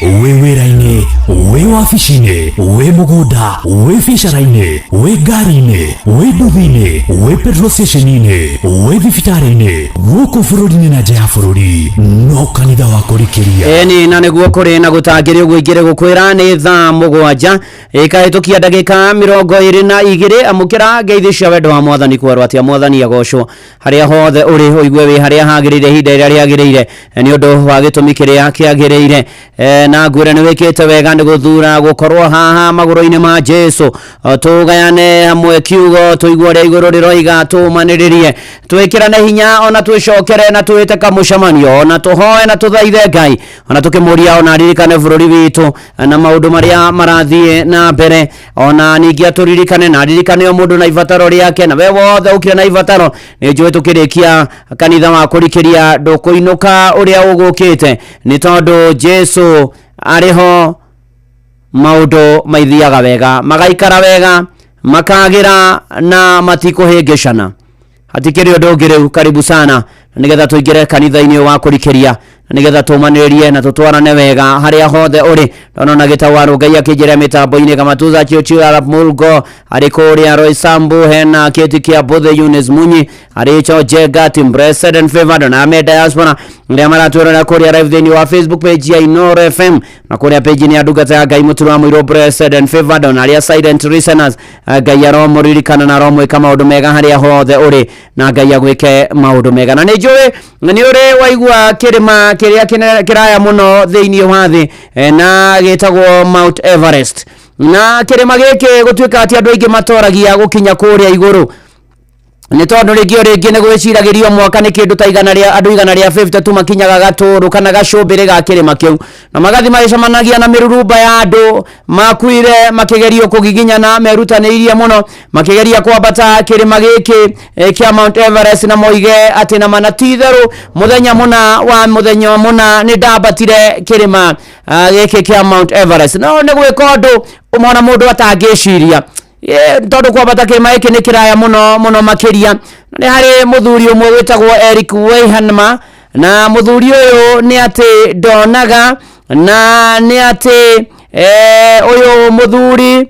Wĩ wĩra-inĩ, wĩ wabici-inĩ, wĩ mũgũnda, wĩ biacara-inĩ, wĩ ngari-inĩ, wĩ nduthi-inĩ, wĩ petrol station-inĩ, wĩ thibitarĩ-inĩ, gũkũ bũrũri-inĩ na nja ya bũrũri, no kanitha wa kũrikĩria. Ĩni na nĩguo kũrĩ na gũtangĩrĩ ũguo ingĩrĩ gũkwĩra nĩ thaa 7 ĩkahĩtũkia ndagĩka 22. Amũkĩra ngeithi cia wendo wa mwathani kwerwo atĩa mwathani agocwo harĩa hothe ũrĩ, ũigue wĩ harĩa hagĩrĩire ihinda rĩrĩa rĩagĩrĩire nĩ ũndũ wa gĩtũmi kĩrĩa kĩagĩrĩire. Na ngwĩre nĩ wĩkĩte wega nĩ gũthura gũkorwo haha magũrũ-inĩ ma Jesu, tũgayane hamwe kiugo, tũigue ũrĩa igũrũ rĩroiga, tũmanĩrĩrie, twĩkĩrane hinya, ona twĩcokere na twĩte kamũcemanio, ona tũhoe na tũthaithe Ngai, ona tũkĩmũria ona aririkane bũrũri witũ na maũndũ marĩa marathiĩ na mbere, ona ningĩ atũririkane na aririkane o mũndũ na ibataro rĩake, na we wothe ũkire na ibataro. Nĩ njũĩ tũkĩrĩkia kanitha wa kũrikĩria ndũkũinũka ũrĩa ũgũkĩte, nĩ tondũ Jesu arĩ ho, maũndũ maithiaga wega, magaikara wega, makagĩra na matikũhĩngĩcana. Hatikĩrĩ ũndũ ũngĩ rĩu. Karibu sana nĩgetha tũingĩre kanitha-inĩ wa kũrikĩria, nĩgetha tũmanĩrĩrie na tũtwarane wega harĩa hothe ũrĩ. Ndona na gĩtawarũ Ngai akĩnjĩra mĩtambo-inĩ Kamatuza Chiuchiu Arap Mulgo arĩ kũrĩa Roysambu, hena kĩti kĩa Mbũthĩ Eunice Munyi arĩ cho Jenga Team Blessed and Favored na ame diaspora arĩa maratwĩrorera kũrĩa live thĩinĩ wa Facebook page ya Inoro FM na kũrĩa page-inĩ ya ndungata ya Ngai mũturi wa mũirũ Blessed and Favored, na arĩa silent listeners, Ngai aromũririkana na aromwĩka maũndũ mega harĩa hothe ũrĩ, na Ngai agwĩke maũndũ mega. Na nĩ njũĩ nĩ ũrĩ waigua kĩrĩma kĩrĩa kĩraya mũno thĩinĩ wa thĩ, na gĩtagwo Mount Everest, na kĩrĩma gĩkĩ gũtuĩka atĩ andũ aingĩ matoragia gũkinya kũrĩa igũrũ nĩ tondũ rĩngĩ o rĩngĩ nĩ gwĩciragĩrio mwaka nĩ kĩndũ ta igana rĩa andũ 150 tu makinyaga gatũrũ kana gacũmbĩrĩ ga kĩrĩma kĩu, na magathi magĩcemanagia na mĩrurumba ya andũ makuire makĩgerio kũgiginyana, merutanĩirie mũno makĩgeria kwambata kĩrĩma gĩkĩ kĩa Mount Everest, na moige atĩ na mana ti itherũ mũthenya mũna wa mũthenya mũna nĩ ndambatire kĩrĩma gĩkĩ kĩa Mount Everest. No nĩ gwĩka ũndũ ũmona mũndũ atangĩciria, tondũ kwambata kĩrĩma gĩkĩ nĩ kĩraya mũno mũno makĩria. Nĩ harĩ mũthuri ũmwe wĩtagwo Eric Weihenmayer, na mũthuri ũyũ nĩ atĩ ndonaga, na nĩ atĩ ũyũ mũthuri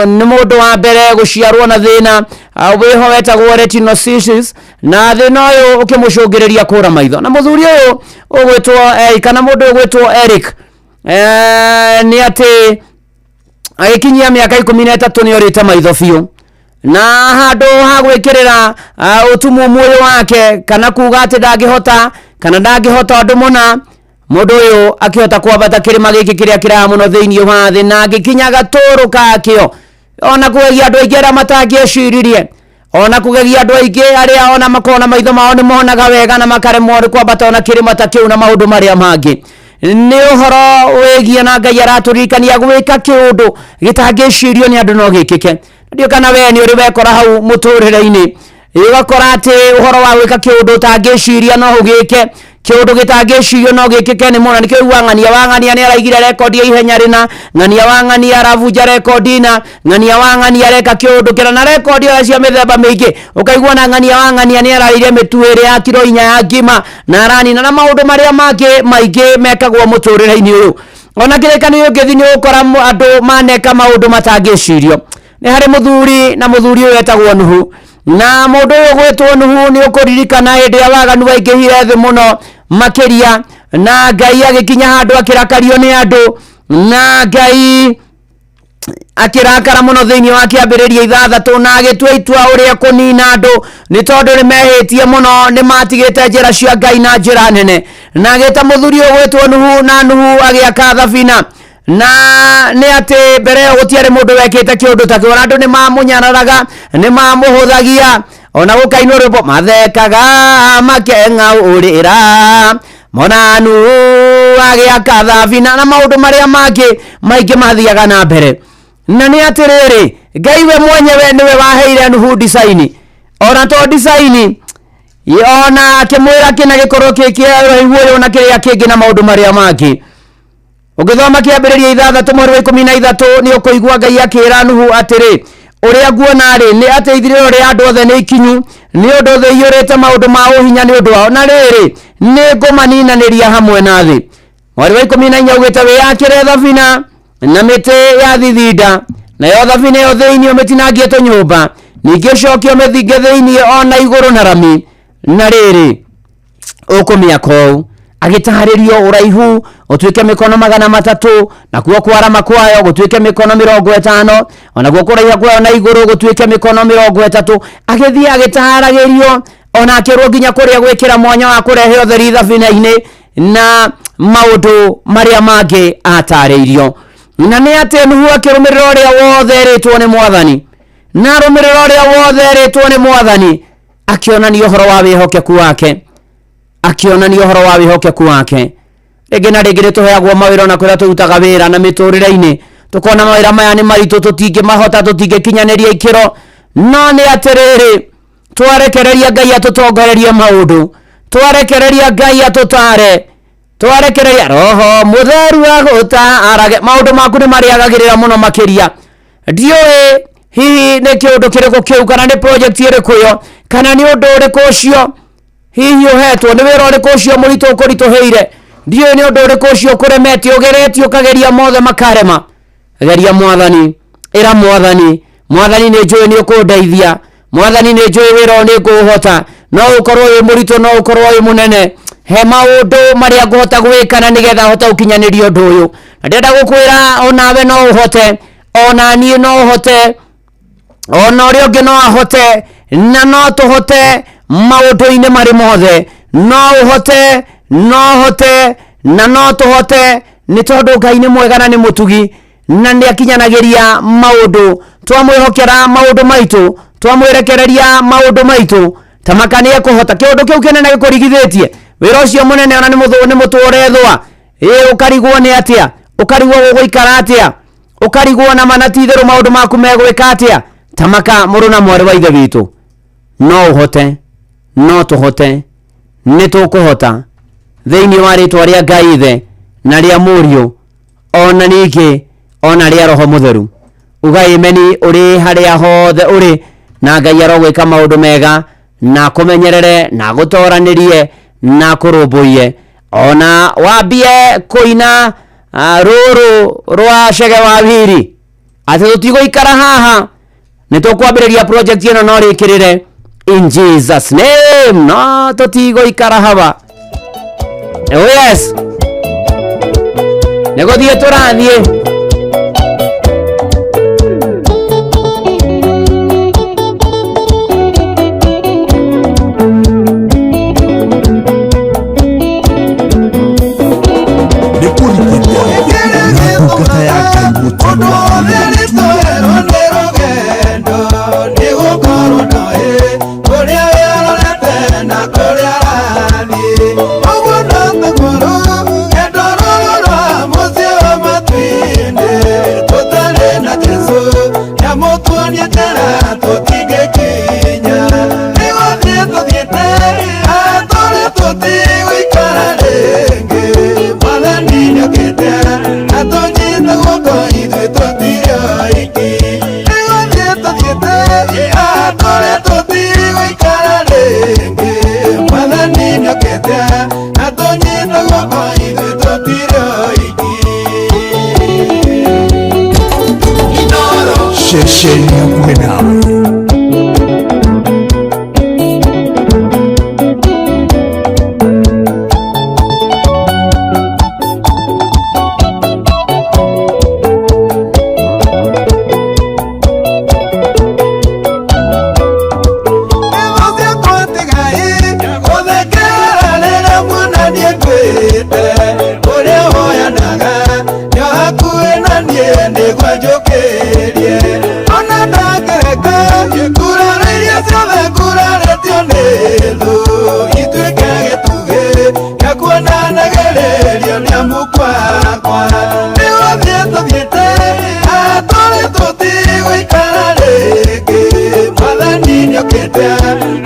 nĩ mũndũ wa mbere gũciarwo na thĩna wĩho wetagwo retinoschisis, na thĩna ũyũ ũkĩmũcũngĩrĩria kũra maitho. Na mũthuri ũyũ ũgwĩtwo kana mũndũ ũgwĩtwo Eric nĩ atĩ agĩkinyia mĩaka 13 nĩ orĩte maitho biũ, na handũ ha gwĩkĩrĩra ũtumumu ũyũ wake kana kuga atĩ ndangĩhota kana ndangĩhota ũndũ mũna, mũndũ ũyũ akĩhota kwambata kĩrĩma gĩkĩ kĩrĩa kĩraya mũno thĩinĩ wa thĩ, na agĩkinya gatũrũ kakĩo, ona kũgegia andũ aingĩ arĩa matangĩeciririe. Ona kũgegia andũ aingĩ arĩa ona makoragwo na maitho mao nĩ monaga wega na makaremwo nĩ kwambata ona kĩrĩma ta kĩu na maũndũ marĩa mangĩ. Nĩ ũhoro wĩgiĩ na Ngai aratũririkania gwĩka kĩũndũ gĩtangĩcirio nĩ andũ no gĩkĩke. Ndiũ kana we nĩ ũrĩ wekora hau mũtũrĩre-inĩ, ũgakora atĩ ũhoro wa gwĩka kĩũndũ ũtangĩciria no ũgĩke, kĩũndũ gĩtangĩcirio no gĩkĩke nĩ mũno. Nĩkĩo ũiguaga ng'ania wa ng'ania nĩ araigire rekondi ya ihenya rĩna, ng'ania wa ng'ania aravunja rekondi na ng'ania wa ng'ania areka kĩũndũ kĩna, na rekondi ona cia mĩthemba mĩingĩ. Ũkaigua na ng'ania wa ng'ania nĩ ararĩire mĩtu ĩrĩ ya kiro 4 ya ngima na aranina, na maũndũ marĩa mangĩ maingĩ mekagwo mũtũrĩre-inĩ ũyũ. Ona kĩrĩkanĩro ũngĩthiĩ nĩ ũgũkora andũ maneka maũndũ matangĩcirio. Nĩ harĩ mũthuri na mũthuri ũyũ etagwo Nuhu, na mũndũ ũyũ gwĩtwo Nuhu nĩ ũkũririkana hĩndĩ ya waganu waingĩhire thĩ mũno makĩria, na Ngai agĩkinya handũ akĩrakario nĩ andũ, na Ngai akĩrakara mũno thĩinĩ wa kĩambĩrĩria 6 na agĩtua itua ũrĩa kũnina andũ nĩ tondũ nĩ mehĩtie mũno, nĩ matigĩte njĩra cia Ngai na njĩra nene. Na agĩta mũthuri ũyũ gwĩtwo Nuhu, na Nuhu agĩaka thabina. Na nĩ atĩ mbere ĩyo gũtiarĩ mũndũ wekĩte kĩũndũ ta kĩu, ona andũ nĩ mamũnyararaga, nĩ mamũhũthagia, ona gũkainwo rwĩmbo mathekaga makeng'aũrĩra mona Nuhu agĩaka thabina, na maũndũ marĩa mangĩ maingĩ mathiaga na mbere. Na nĩ atĩrĩrĩ, Ngai we mwenyewe nĩwe waheire Nuhu design, ona to design ona akĩmwĩra kĩna gĩkorwo kĩ kĩa ũyũ na kĩrĩa kĩngĩ na maũndũ marĩa mangĩ. Ũngĩthoma kĩambĩrĩria 6 mweri wa 13 nĩ ũkũigua Ngai akĩra Nuhu atĩrĩ, ũrĩa nguona rĩ nĩ atĩ ithirĩro rĩa andũ othe nĩ ikinyu, nĩ ũndũ thĩ iyũrĩte maũndũ ma ũhinya nĩ ũndũ wao, na rĩrĩ nĩ ngũmaninanĩria hamwe na thĩ. Mweri wa 14 augĩte wĩyakĩre thabina na mĩtĩ ya thithinda, nayo thabina ĩyo thĩinĩ ũmĩtinangie tũnyũmba, ningĩ ũcoke ũmĩthinge thĩinĩ ona igũrũ na rami, na rĩrĩ ũkũmĩaka ũũ. Agĩtarĩrio ũraihu ũtuĩke mĩkono 300, nakuo kwarama kwayo gũtuĩke mĩkono 50, onaguo kũraiha kwayo na igũrũ gũtuĩke mĩkono 30. Agĩthiĩ agĩtaragĩrio ona akĩrwo nginya kũrĩa gwĩkĩra mwanya wa kũrehe ũtheri thabina-inĩ na maũndũ marĩa mangĩ atarĩirio. Na nĩ atĩ Nuhu akĩrũmĩrĩra ũrĩa wothe erĩtwo nĩ Mwathani, na arũmĩrĩra ũrĩa wothe erĩtwo nĩ Mwathani, akĩonania ũhoro wa wĩhokeku wake, akĩonania ũhoro wa wĩhokeku wake. Rĩngĩ na rĩngĩ nĩ tũheagwo mawĩra ona kũrĩa tũrutaga wĩra na mĩtũrĩre-inĩ, tũkona mawĩra maya nĩ maritũ, tũtingĩmahota, tũtingĩkinyanĩria ikĩro, no nĩ atĩrĩrĩ, twarekereria Ngai atũtongorerie maũndũ, twarekereria Ngai atũtare, twarekereria Roho Mũtheru agũtaarage, maũndũ maku nĩ marĩagagĩrĩra mũno makĩria. Ndiũĩ hihi nĩ kĩũndũ kĩrĩkũ kĩu, kana nĩ project ĩrĩkũ ĩyo, kana nĩ ũndũ ũrĩkũ ũcio hihi ũhetwo, nĩ wĩra ũrĩkũ ũcio mũritũ ũkũritũhĩire, ndiũĩ nĩ ũndũ ũrĩkũ ũcio ũkũremetie, ũgeretie ũkageria mothe makarema. Geria Mwathani, ĩra Mwathani, Mwathani nĩ njũĩ nĩ ũkũndeithia, Mwathani nĩ njũĩ wĩra ũyũ nĩ ngũũhota, no ũkorwo wĩ mũritũ, no ũkorwo wĩ mũnene, he maũndũ marĩa ngũhota gwĩka na nĩgetha hote gũkinyanĩria ũndũ ũyũ. Na ndĩrenda gũkwĩra onawe no ũhote, ona niĩ no ũhote, ona ũrĩa ũngĩ no ahote, na no tũhote maũndũ-inĩ marĩ mothe. No ũhote, no hote, na no tũhote, nĩ tondũ Ngai nĩ mwega na nĩ mũtugi, na nĩ akinyanagĩria maũndũ. Twamwĩhokera maũndũ maitũ, twamwĩrekereria maũndũ maitũ, tamaka nĩ ekũhota. Kĩũndũ kĩu kĩnene gĩkũrigithĩtie, wĩra ũcio mũnene ona nĩ mũtũrethwa, ĩ ũkarigwo nĩ atĩa, ũkarigwo gũgũikara atĩa, ũkarigwo na mana ti itherũ maũndũ maku megwĩka atĩa. Tamaka mũrũ na mwarĩ wa ithe witũ, no ũhote, no tũhote, nĩ tũkũhota thĩinĩ wa rĩtwa rĩa Ngai Ithe na rĩa Mũriũ ona ningĩ ona rĩa Roho Mũtheru. Uga imeni ũrĩ harĩa hothe ũrĩ, na Ngai arogwĩka maũndũ mega, na kũmenyerere, na gũtoranĩrie, na kũrũmbũiye, ona wambie kũina rũrũ rwa Chege wa Wiri atĩ tũtigũikara haha, nĩ tũkwambĩrĩria project ĩno no rĩkĩrĩre in Jesus name, no tũtigũikara haha. Oh yes, nĩ gũthiĩ tũrathiĩ. Nĩ kũrigĩrĩria na ndungata ya Ngai mũturi wa mũirũ. Ceceni hakuhĩ nawe.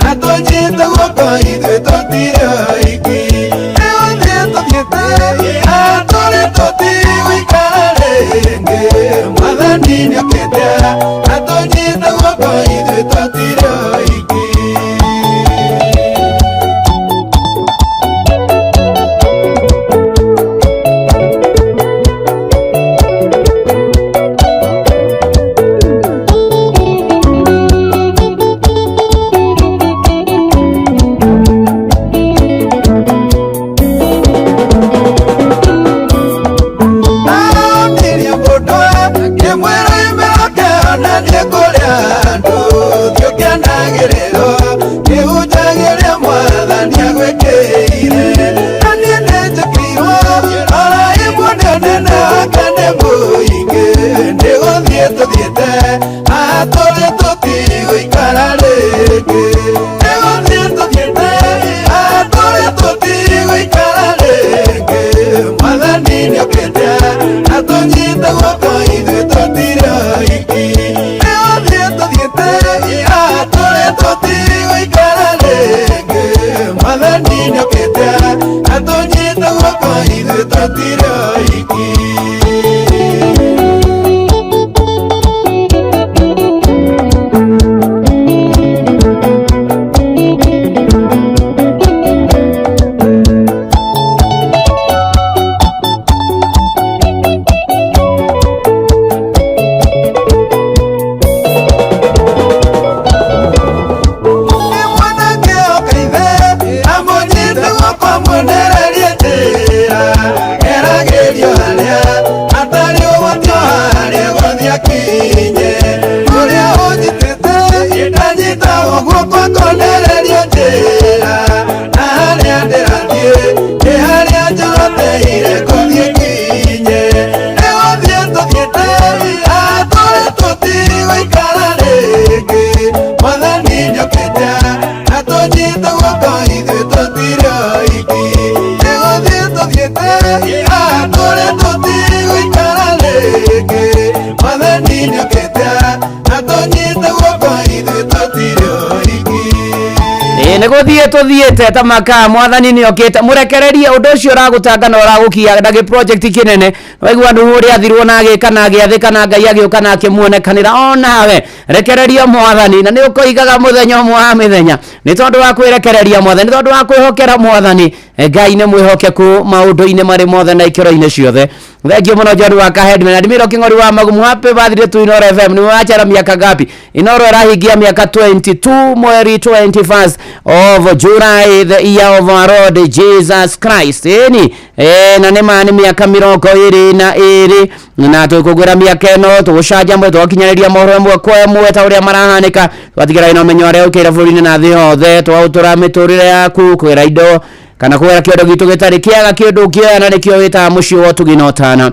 Atũnyite guoko ithuĩ tũtirĩ oiki. Nĩgũthiĩ tũthiĩte, atũrĩ tũtigũikara rĩngĩ. Mwathani nĩokĩte, atũnyite guoko ithuĩ tũtirĩ oiki. Ndonirie mũndũ ngĩmwĩra imĩroke ona niĩ kũrĩa andũ thiĩ ũkenagĩrĩrwo kĩhunjagĩria mwathani agwĩkĩire na niĩ nĩnjĩkĩirwo rora imwe nĩ ũnene wake nĩ mũingĩ nĩgũthiĩ tũthiĩte atũrĩ tũtigũikara rĩngĩ nĩgũthiĩ tũthiĩte atũrĩ tũtigũikara rĩngĩ mwathani nĩokĩte atũnyite guoko ithuĩ tũtirĩ oiki nĩgũthiĩ tũthiĩte atũrĩ tũtigũikara rĩngĩ mwathani nĩokĩte atũnyite guoko ithuĩ tũtirĩ oiki. Mwanake okaithe amũnyite guoko muonererie njĩra geragĩrio harĩa hatarĩ ũgwati o harĩa gũthiĩ akinye ũrĩa ũnyitĩte ndanyitagwo guoko akonererio njĩra na harĩa ndĩrathiĩ nĩ harĩa njoteire gũthiĩ kinye nĩgũthiĩ tũthiĩte atũrĩ tũtigũikara rĩngĩ mwathani nĩokĩte atũnyite guoko ithuĩ tũtirĩ oiki nĩgũthiĩ tũthiĩte atũrĩ tũtigũikara rĩngĩ mwathani nĩokĩte atũnyite guoko ithuĩ tũtirĩ oiki. Ĩĩ nĩ gũthiĩ tũthiĩte ta makaa mwathani nĩ okĩte mũrekererie ũndũ ũcio ũragũtanga na ũragũkia na gĩ project kĩnene waigua Nuhu ũrĩa athirwo na agĩka na agĩathĩka na Ngai agĩũka na akĩmuonekanĩra onawe rekereria mwathani na nĩ ũkoigaga mũthenya ũmwe wa mĩthenya nĩ tondũ wa kwĩrekereria mwathani nĩ tondũ wa kwĩhokera mwathani. Ngai nĩ mwĩhokeku maũndũ-inĩ marĩ mothe na ikĩro-inĩ ciothe. Thank you mũno John wa Kahedman Admiro King'ori wa Magumu happy birthday to Inoro FM. Nĩ wachara miaka ngapi? Inoro ĩrahingia mĩaka 22 mweri 21st of July, the year of our Lord Jesus Christ. Ĩni na nĩ ma nĩ mĩaka 22 na tũkũgwĩra mĩaka ĩno tũgũcanjamũre tũgakinyanĩria mohoro ĩmwe kwa ĩmwe ta ũrĩa marahanĩka twatigĩra ina ũmenyo arĩa ũkĩire bũrũri-inĩ na thĩ yothe twaũtũra mĩtũrĩre yaku kwĩra indo kana kwĩra kĩondo gitũ gĩtarĩ kĩaga kĩndũ kĩoya na nĩkĩo wĩtaga mũciĩ wa ũtugi na ũtana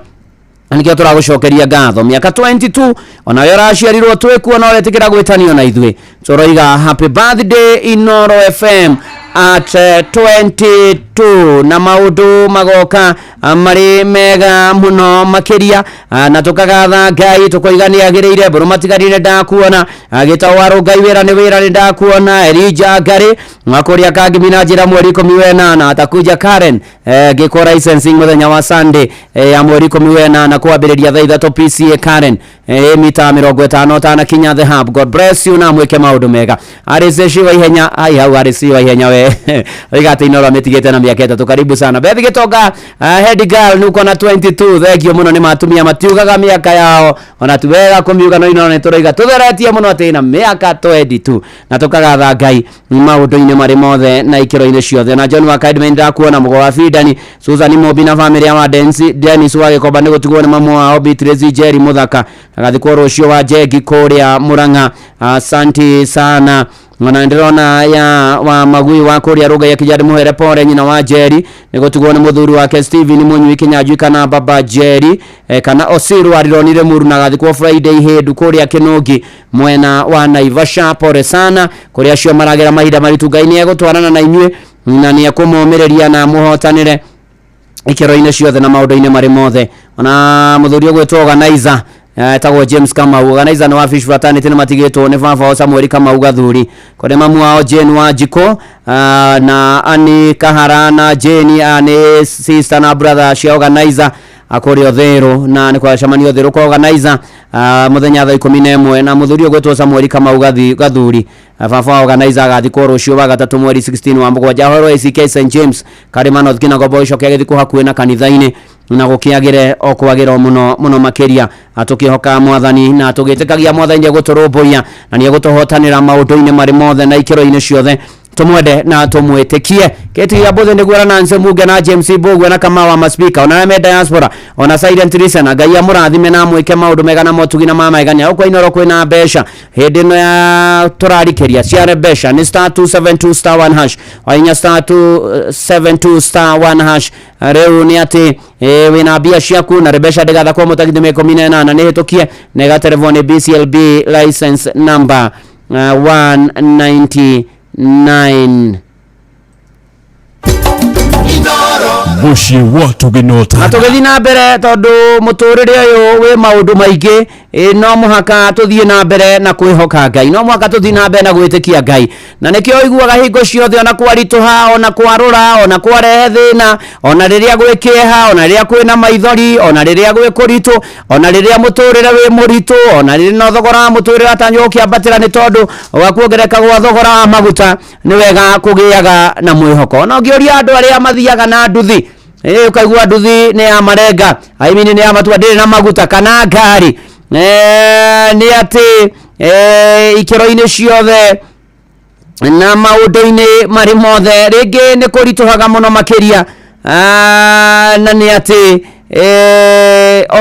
na nĩkĩo tũragũcokeria ngatho mĩaka 22 onawe ũraciarirwo twĩkuo na ũretĩkĩra gwĩtanio na ithuĩ tũroiga happy birthday Inoro FM at 22 na maũndũ magoka marĩ mega mũno makĩria na tũkagatha Ngai tũkoiga nĩ agĩrĩire mbũrũ matigarire ndakuona gĩtawarũ Ngai wĩra nĩ wĩra nĩ ndakuona Elijah Ngari mwakũrĩa kangimi na njĩra mweri 18 atakuja Karen ngĩkwo licensing mũthenya wa Sunday ya mweri 18 kwambĩrĩria thaa 3 PCA Karen mita 50 ũtanakinya the hub. God bless you na mwĩke maũndũ. maũndũ mega. Arĩci wa ihenya ai hau arĩci wa ihenya we oiga atĩ Inooro amĩtigĩte na mĩaka 3. Karibu sana Bethi Gĩtonga, head girl nĩ ukona 22. Thank you mũno, nĩ matumia matiugaga mĩaka yao ona ti wega kũmiuga, no Inooro nĩ tũroiga tũtheretie mũno atĩ na mĩaka 22 na tũkagatha Ngai maũndũ-inĩ marĩ mothe na ikĩro-inĩ ciothe. Na John wa Kaidman ndakuona, mũgo wa Fidani, Susan Mobi na family ya wa Dennis wa Gĩkomba nĩ gũtigwo nĩ mamu wao Beatrice Jerry Mũthaka, agathikwo rũciũ wa Njegi kũrĩa Murang'a. Asante sana. Ona ndĩrona ya wa magui wa kũrĩa Rũgai akĩnja ndĩmũhere pore nyina wa Jerry nĩ gũtigwo nĩ mũthuri wake Steven Mũnyui Kĩnyanjui kana baba Jerry, kana Osiru arironire muru na agathikwo Friday hĩndũ kũrĩa Kĩnũngi mwena wa Naivasha. Pore sana kũrĩa acio maragera mahinda maritũ. Ngai nĩ egũtwarana na inyuĩ na nĩ ekũmũmĩrĩria na mũhotanĩre ikĩro-inĩ ciothe na maũndũ-inĩ marĩ mothe. Ona mũthuri ũgwĩtwo organizer, etagwo James Kamau, organizer nĩ wa Fish Fraternity, nĩ matigĩtwo nĩ baba wao Samuel Kamau Gathuri, kũrĩ mamu wao Jane Wanjikũ, na Annie Kahara na Jane, nĩ sister na brother cia organizer akũrĩa Ũthĩrũ, na nĩ kwacemanio Ũthĩrũ kwa organizer mũthenya thaa 11. Na mũthuri ũgwĩtwo Samuel Kamau Gathuri, baba wa organizer, agathikwo rũciũ wa gatatũ mweri 16 wa mũgwanja horo ACK St James Karima North Kinangop, icoke agĩthikwo hakuhĩ na kanitha-inĩ na gũkĩagĩre o kwagĩra o mũno mũno makĩria, tũkĩhoka mwathani na tũgĩtĩkagia mwathani nĩegũtũrũmbũiya na nĩegũtũhotanĩra maũndũ-inĩ marĩ mothe na ikĩro-inĩ ciothe. Tumwende na tumwĩtĩkie. Kĩti gĩa mbũthĩ nĩguo Nancy Muge na James Mbũgua na Kamau wa maspika ona arĩa me diaspora ona silent listener, Ngai amũrathime na amwĩke maũndũ mega na motugi na mamaegania. Gũkũ Inooro kwĩna mbeca hĩndĩ ĩno ya tũrarikĩria ciare mbeca nĩ star 272 star 1 hash wainya star 272 star 1 hash. Rĩu nĩ atĩ wĩna mbia ciaku na mbeca ndĩgathakwo mũtagithĩ 18 nĩ hĩtũkie na ĩgaterevwo nĩ BCLB license number 199. Mũciĩ wa Tũgĩnota. Na tũgĩthiĩ na mbere, tondũ mũtũrĩre ũyũ wĩ maũndũ maingĩ, no mũhaka tũthiĩ na mbere na kwĩhoka Ngai, no mũhaka tũthiĩ na mbere na gwĩtĩkia Ngai, na nĩkĩo ũiguaga hingo ciothe ona kwaritũha, ona kwarũra, ona kwarehe thĩna, ona rĩrĩa gwĩ kĩeha, ona rĩrĩa kwĩna maithori, ona rĩrĩa gwĩ kũritũ, ona rĩrĩa mũtũrĩre wĩ mũritũ, ona rĩrĩa no thogora wa mũtũrĩre watanywo ũkĩambatĩra nĩ tondũ wa kuongerereka gwa thogora wa maguta, nĩ wega kũgĩaga na mwĩhoko. Ona ũngĩũria andũ arĩa mathiaga na nduthi, ũkaigua nduthi nĩ ya marenga, I mean nĩ ya matua, ndĩrĩ na maguta kana ngari, nĩ atĩ ikĩro-inĩ ciothe na maũndũ-inĩ marĩ mothe rĩngĩ nĩ kũritũhaga mũno makĩria, na nĩ atĩ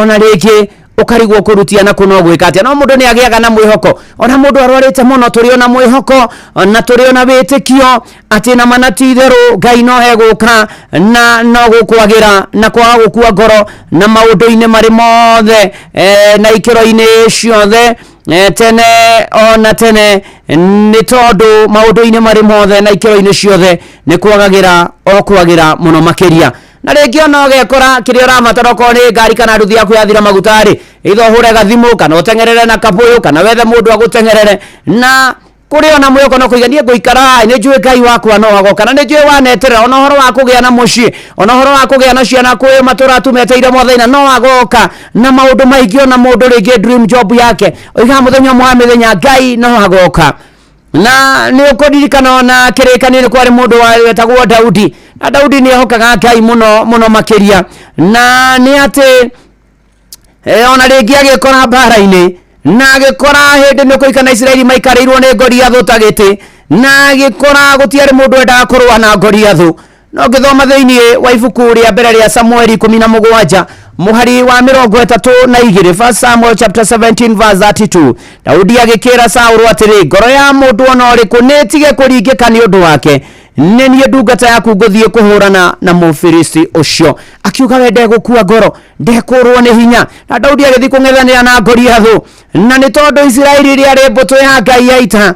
ona rĩngĩ ũkarigwo kũrutia na kũno gwĩka atĩa, no mũndũ nĩ agĩaga na mwĩhoko. Ona mũndũ arwarĩte mũno, tũrĩ ona mwĩhoko na tũrĩ ona wĩtĩkio atĩ na mana ti itherũ Ngai no egũka na no gũkwagĩra na kwaga gũkua ngoro na maũndũ-inĩ marĩ mothe, na ikĩro-inĩ ciothe, tene ona tene, nĩ tondũ maũndũ-inĩ marĩ mothe na ikĩro-inĩ ciothe nĩ kwagagĩra o kwagĩra mũno makĩria. Na rĩngĩ ona ũgekora kĩrĩa ũrabatara okorwo nĩ ngari kana nduthi yaku yathira maguta rĩ, either ũhũre gathimũ kana ũteng'erere na kabũyũ kana wethe mũndũ agũteng'erere, na kũrĩ ona mwĩhoko no kũiga niĩ ngũikara haha, nĩ njũĩ Ngai wakwa no agoka, na nĩ njũĩ waneterera ona ũhoro wa kũgĩa na mũciĩ, ona ũhoro wa kũgĩa na ciana kwĩ matũra tumeteire mwathani na no agoka na maũndũ maingĩ, ona mũndũ rĩngĩ dream job yake oigaga mũthenya ũmwe wa mĩthenya Ngai no agoka. Na nĩ ũkũririkana ona kĩrĩkanĩro kwarĩ mũndũ wetagwo Daudi, na Daudi nĩ ehokaga Ngai mũno mũno makĩria, na nĩ atĩ ona rĩngĩ agĩkora mbara-inĩ na agĩkora hĩndĩ nĩ kũikana Isiraeli maikarĩirwo nĩ Goliathũ ta gĩtĩ, na agĩkora gũtiarĩ mũndũ wendaga kũrũa na Goliathũ. No ngĩthoma thĩinĩ wa ibuku rĩa mbere rĩa Samueli 17 mũhari wa 32, First Samuel chapter 17 verse 32, Daudi agĩkĩra Saũlũ atĩrĩ, ngoro ya mũndũ ona ũrĩkũ nĩ ĩtige kũringĩka nĩ ũndũ wake, nĩ niĩ ndungata yaku ngũthiĩ kũhũrana na Mũfilisti ũcio. Akiuga we ndegũkua ngoro, ndekũrwo nĩ hinya. Na Daudi agĩthiĩ kũng'ethanĩra na Goliathũ, na nĩ tondũ Isiraeli rĩarĩ mbũtũ ya Ngai ya ita,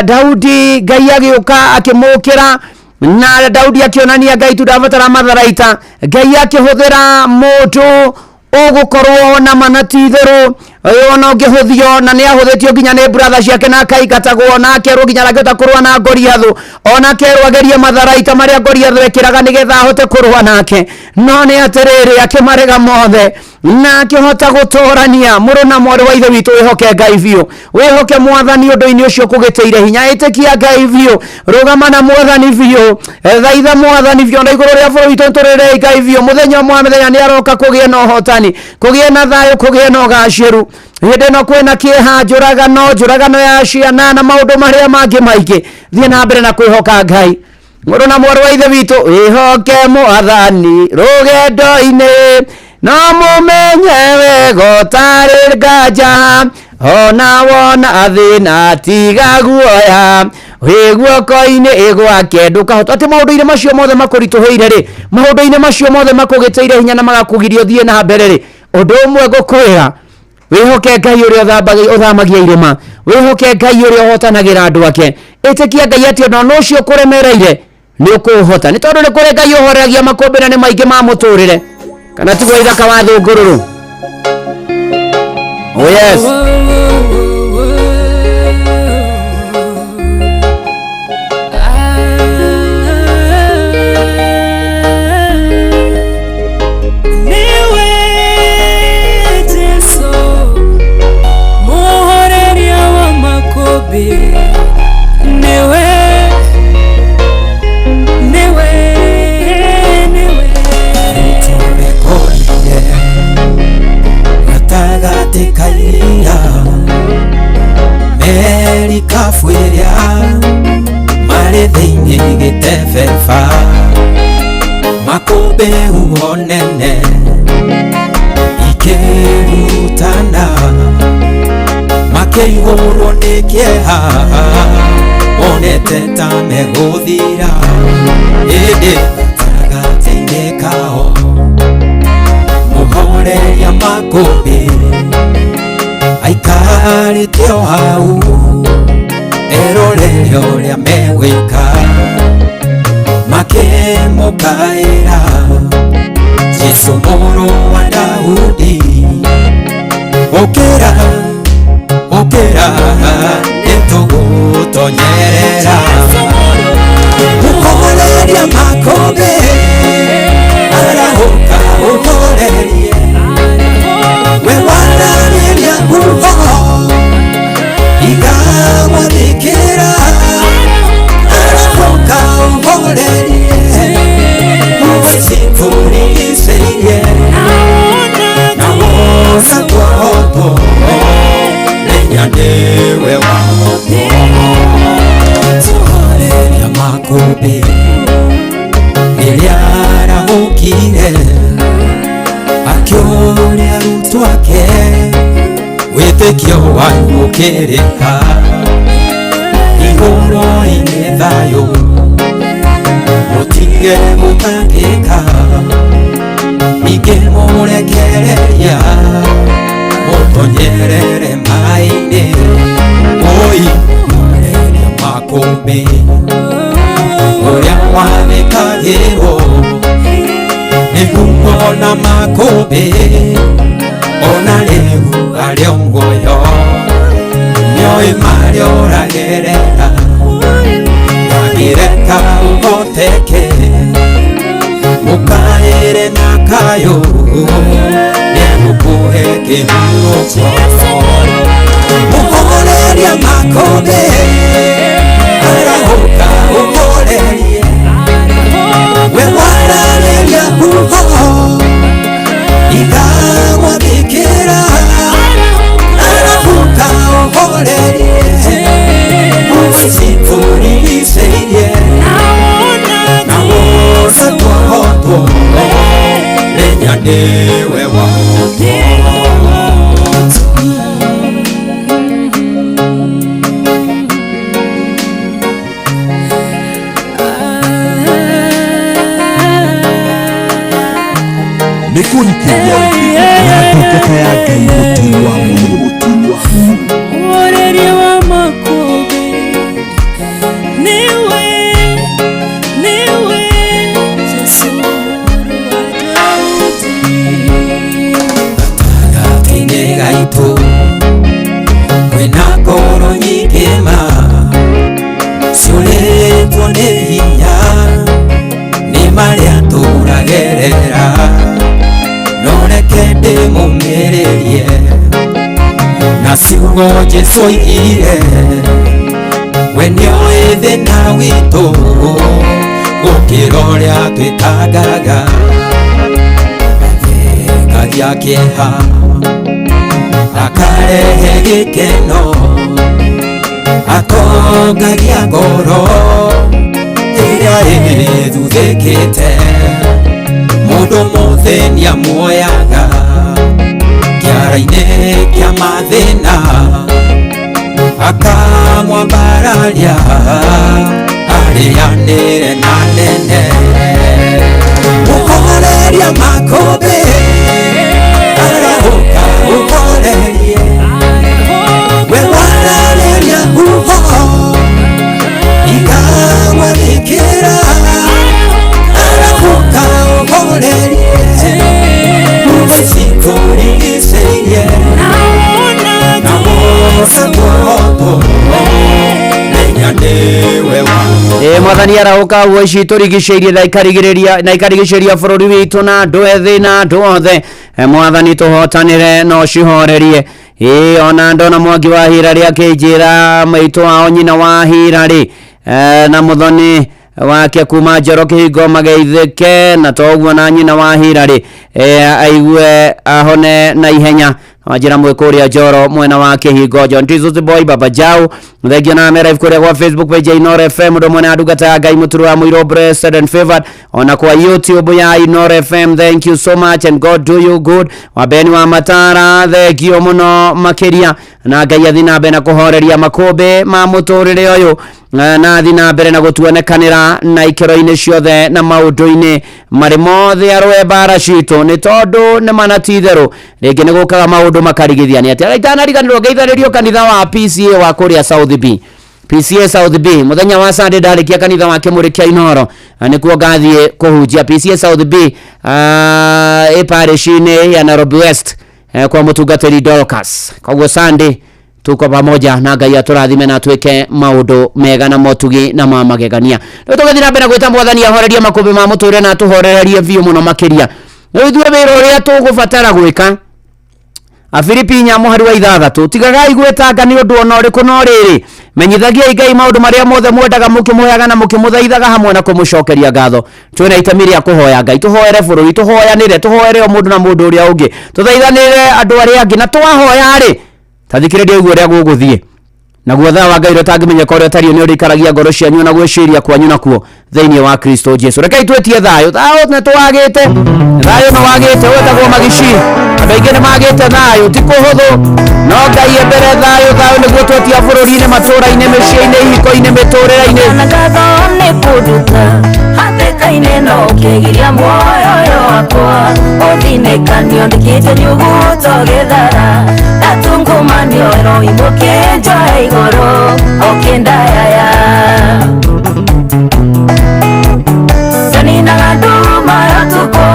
Daudi Ngai agĩũka akĩmũkĩra, na Daudi akĩonania Ngai tu ndabatara matharaita. Ngai akĩhũthĩra mũndũ ũgũkorwo na mana ti itherũ Ona ũngĩhũthio na nĩ ahũthĩtio nginya nĩ brother ciake na akaingatagwo na akerwo nginya ndangĩhota kũrũa na Goliathũ, ona akerwo agerie matharaita marĩa Goliathũ ekĩraga nĩgetha ahote kũrũa nake, no nĩ atĩrĩrĩ akĩmarega mothe na akĩhota gũtũrania. Mũrũ na mwarĩ wa ithe witũ, wĩhoke Ngai biũ, wĩhoke mwathani ũndũ-inĩ ũcio kũgĩtĩire hinya, ĩtĩkia Ngai biũ, rũgama na mwathani biũ, thaitha mwathani biũ, na igũrũ rĩa bũrũri witũ nĩtũrĩrei Ngai biũ. Mũthenya ũmwe wa mĩthenya nĩ aroka kũgĩe na ũhotani, kũgĩe na thayũ, kũgĩe na ũgacĩru. Hĩndĩ ĩno kwĩna kĩeha, njũragano, njũragano ya ciana na maũndũ marĩa mangĩ maingĩ, thiĩ na mbere na kwĩhoka Ngai. Mũrũ na mwarĩ wa ithe witũ, wĩhoke mwathani rũgendo-inĩ, no mũmenye wega ũtarĩ nganja, ona wona thĩna tiga guoya, wĩ guoko-inĩ gwake ndũkahota. Atĩ maũndũ-inĩ macio mothe makũritũhĩire rĩ, maũndũ-inĩ macio mothe makũgĩtĩire hinya na magakũgiria ũthiĩ na mbere rĩ, ũndũ ũmwe ngũkwĩra, wĩhoke Ngai ũrĩa ũthamagia irĩma, wĩhoke Ngai ũrĩa ũhotanagĩra andũ ake. Ĩtĩkia Ngai atĩ ona ũcio ũkũremereire nĩ ũkũũhota, nĩ tondũ nĩ kũrĩ Ngai ũhoreragia makũmbĩ na nĩ maingĩ ma mũtũrĩre. Kana tiguo ithaka wa thũngũrũrũ? Oh yes. Niwe Jesu muhoreria wa makũmbĩ, niwe, niwe, niwe. Tũrekorire gatagatĩ ka iria, merikabu ĩrĩa marĩ thĩinĩ gĩtebeba, makũmbĩ huho nene ikĩrutana, makĩihũrwo nĩ kĩeha, monete ta megũthira, ĩndĩ gatagatĩ-inĩ kao mũhoreria makũmbĩ aikarĩte o hau erorere ũrĩa megwĩka, makĩmũkaĩra Jesũ mũrũ wa Daudi, ũkĩra, ũkĩra, nĩtũgũtonyerera. Mũhoreria makũmbĩ arahũka ũhorerie, we wararĩria huho igagwathĩkĩra, arahũka ũhorerie, huho cikũrigicĩirie, na wona twahotwo, menya nĩwe wahotwo. Tũhoreria makũmbĩ rĩrĩa arahũkire, akĩũria arutwo ake, wĩtĩkio wanyu ũkĩrĩ ha? Igũrũ-inĩ thayũ, mũtige gũtangĩka, ningĩ mũrekereria mũtonyerere maĩ-inĩ, oi mũhoreria makũmbĩ ũrĩa wathĩkagĩrwo nĩ huho na makũmbĩ, ona rĩu arĩ o muoyo, nĩoĩ marĩa ũragerera, ndangĩreka ũhoteke, mũkaĩre na kayũ, nĩegũkũhe kĩhurũko. Mũhoreria makũmbĩ arahũka ũhorerie, we wararĩria huho igagwathĩkĩra, arahũka ũhorerie, huho cikũrigicĩirie, na wona twahotwo, menya nĩwe wahotwo. Nĩ kũrikĩria na ndungata ya Ngai mũturi wa mũirũ. Mũhoreria wa makũmbĩ, niwe, niwe Jesu mũrũ wa Daudi. Gatagatĩ-inĩ gaitũ Nyambe ndĩmũmĩrĩrie na ciugo Jesũ oigire we nĩoĩ thĩna witũ gũkĩra ũrĩa twĩtangaga athengagia kĩeha akarehe gĩkeno atongagia ngoro ĩrĩa ĩthuthĩkĩte mũndũ mũthĩni amuoyaga kĩara-inĩ kĩa mathĩna akamwambararia arĩanĩre na nene mũhoreria makũmbĩ arahũka ũhorerie we wararĩria huho ikamwathĩkĩra arahũka ũhorerie huho cikũrigicĩirie Mwathani arahũka huo ici tũrigicĩirie na ikarigĩrĩria na ikarigicĩria bũrũri witũ na andũ ethĩ na andũ othe. Mwathani tũhotanĩre na ũcihorerie. Ona ndona Mwangi wa Hirari akĩnjĩra maitũ wao nyina wa Hirari na mũthoni wake kuma Njoro kĩhingo mageithĩke na toguo na nyina wa Hirari aigue ahone na ihenya. Wanjira mwe kũrĩa Njoro mwena wa kĩhingo. John Jesus Boy Baba Jau thengio na mera kũrĩa gwa Facebook page ya Inooro FM ndo mwena ndungata ya Ngai mũturu wa mũirũ blessed and favored ona kwa YouTube ya Inooro FM. Thank you so much and God do you good. Wabeni wa Matara thengio mũno makĩria na Ngai athi na mbere na kũhoreria makũmbĩ ma mũtũrĩre ũyũ na athi na mbere na gũtuonekanĩra na ikĩro-inĩ ciothe na maũndũ-inĩ marĩ mothe arũe mbara citũ nĩ tondũ nĩ mana ti itherũ rĩngĩ nĩ gũkaga maũndũ makarigithia. Nĩ atĩ itanariganĩrwo ngeithanĩrio kanitha wa PCA wa kũrĩa South B, PCA South B mũthenya wa Sunday ndarĩkia kanitha wa Kĩmũrĩ kĩa Inooro nĩkuo ngathiĩ kũhunjia PCA South B ĩ parish-inĩ ya Nairobi West kwa mũtungatĩri Dorcas. Koguo Sunday tuko pamoja na Ngai atũrathime na atwĩke maũndũ mega na motugi na ma magegania. Rĩu tũgĩthiĩ na mbere gwĩta Mwathani ahorerie makũmbĩ ma mũtũrĩre na atũhorererie biũ mũno makĩria. Rĩu ithuĩ wĩra ũrĩa tũgũbatara gwĩka Afilipi 4 mũhari wa 6 tigagai gwĩtanga nĩ ũndũ ona ũrĩkũ no rĩrĩ menyithagiai Ngai maũndũ marĩa mothe mwendaga mũkĩmũheaga na mũkĩmũthaithaga hamwe na kũmũcokeria ngatho. Twĩna itemi rĩa kũhoya Ngai tũhoere bũrũri tũhoyanĩre tũhoere o mũndũ na mũndũ ũrĩa ũngĩ tũthaithanĩre andũ arĩa angĩ na twahoya rĩ tathikĩrĩria ũguo ũrĩa gũgũthiĩ naguo thaa wa Ngai ũrĩa ũtangĩmenyeka ũrĩa ũtariĩ nĩ ũrĩikaragia ngoro cianyu na gwĩciria kwanyu nakuo thĩinĩ wa Kristo Jesu. Rekei twĩtie thayũ. Thayũ nĩ twagĩte, thayũ nĩ wagĩte wetagwo magici andũ aingĩ nĩ magĩte thayũ ti kũhũthũ no Ngai embere thayũ. Thayũ nĩguo twetia bũrũri-inĩ matũũra-inĩ mĩciĩ-inĩ ihiko-inĩ mĩtũũrĩre-inĩ ngatho nĩ kũnduta hatĩka-inĩ no ũkĩgiria muoyo ũyũ wakwa ũthinĩkanio ndĩkĩte nyuguto gĩthara ndatungumanio ĩroimũkĩ njoe igũrũ ũkĩndayaya ndaninaga nduma ya ũtukũ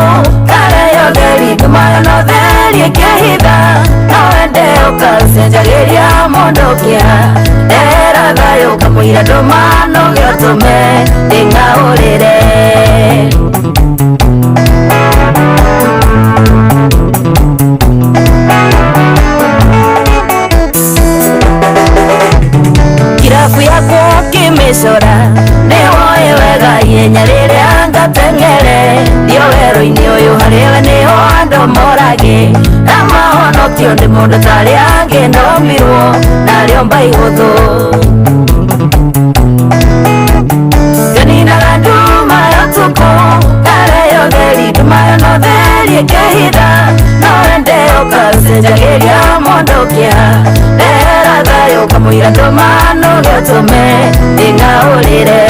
kare yotheri nduma yo no theri ĩkĩhitha no wende ũkacenjagĩria mũndũ kĩa ndehera thayũ kamũira ndũma noge ũtũme ndĩng'aũrĩre. Kirabu yakwa ũkĩmĩcora nĩwoĩ wega ihenya rĩrĩa ngateng'ere ndio werũ-inĩ ũyũ harĩwe nĩho andũ moragĩ na mahonokio nĩ mũndũ tarĩa angĩ ndomirwo narĩo mba ihũthũ nganinaga nduma ya ũtukũ kare yotheri nduma yo no theri ĩkĩhitha no wende ũkacenjagĩria mũndũ kĩa ndehera thayũ kamũira ndũma noge ũtũme ndĩng'aũrĩre.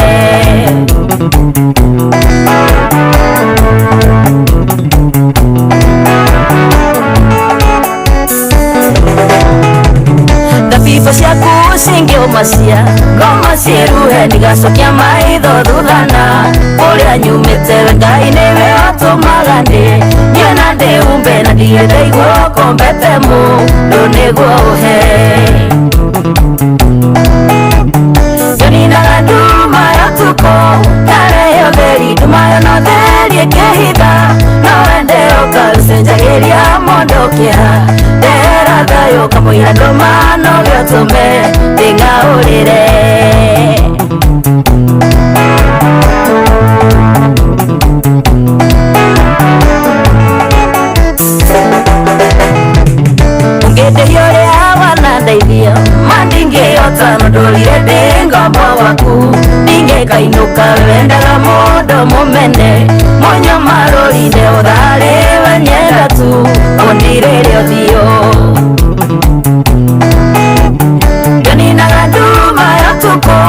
Thabibu ciaku cingĩũma cia ngoma ciĩruhe ndigacokia maitho thuthana kũrĩa nyumĩte we Ngai nĩwe watũmaga ndĩ niĩ na ndĩumbe na ndirĩ ndaigua ũkombete mũndũ nĩguo ũhe nganinaga nduma ya ũtukũ kare yotheri nduma yo no theri ĩkĩhitha no wende ũkacenjagĩria mũndũ mũndũ kĩeha ndehera thayũ kamũira ndũma no gĩotũme ndĩng'aũrĩre. Ũngĩndĩhia ũrĩa wanandeithia ma ndingĩhota no ndũrire ndĩ ngombo waku ndingĩkainũka wendaga mũndũ mũmene mũnyamarũrinde ũtharĩ wenyenda tu ũndirĩre ũthiũ ngeninaga nduma ya ũtukũ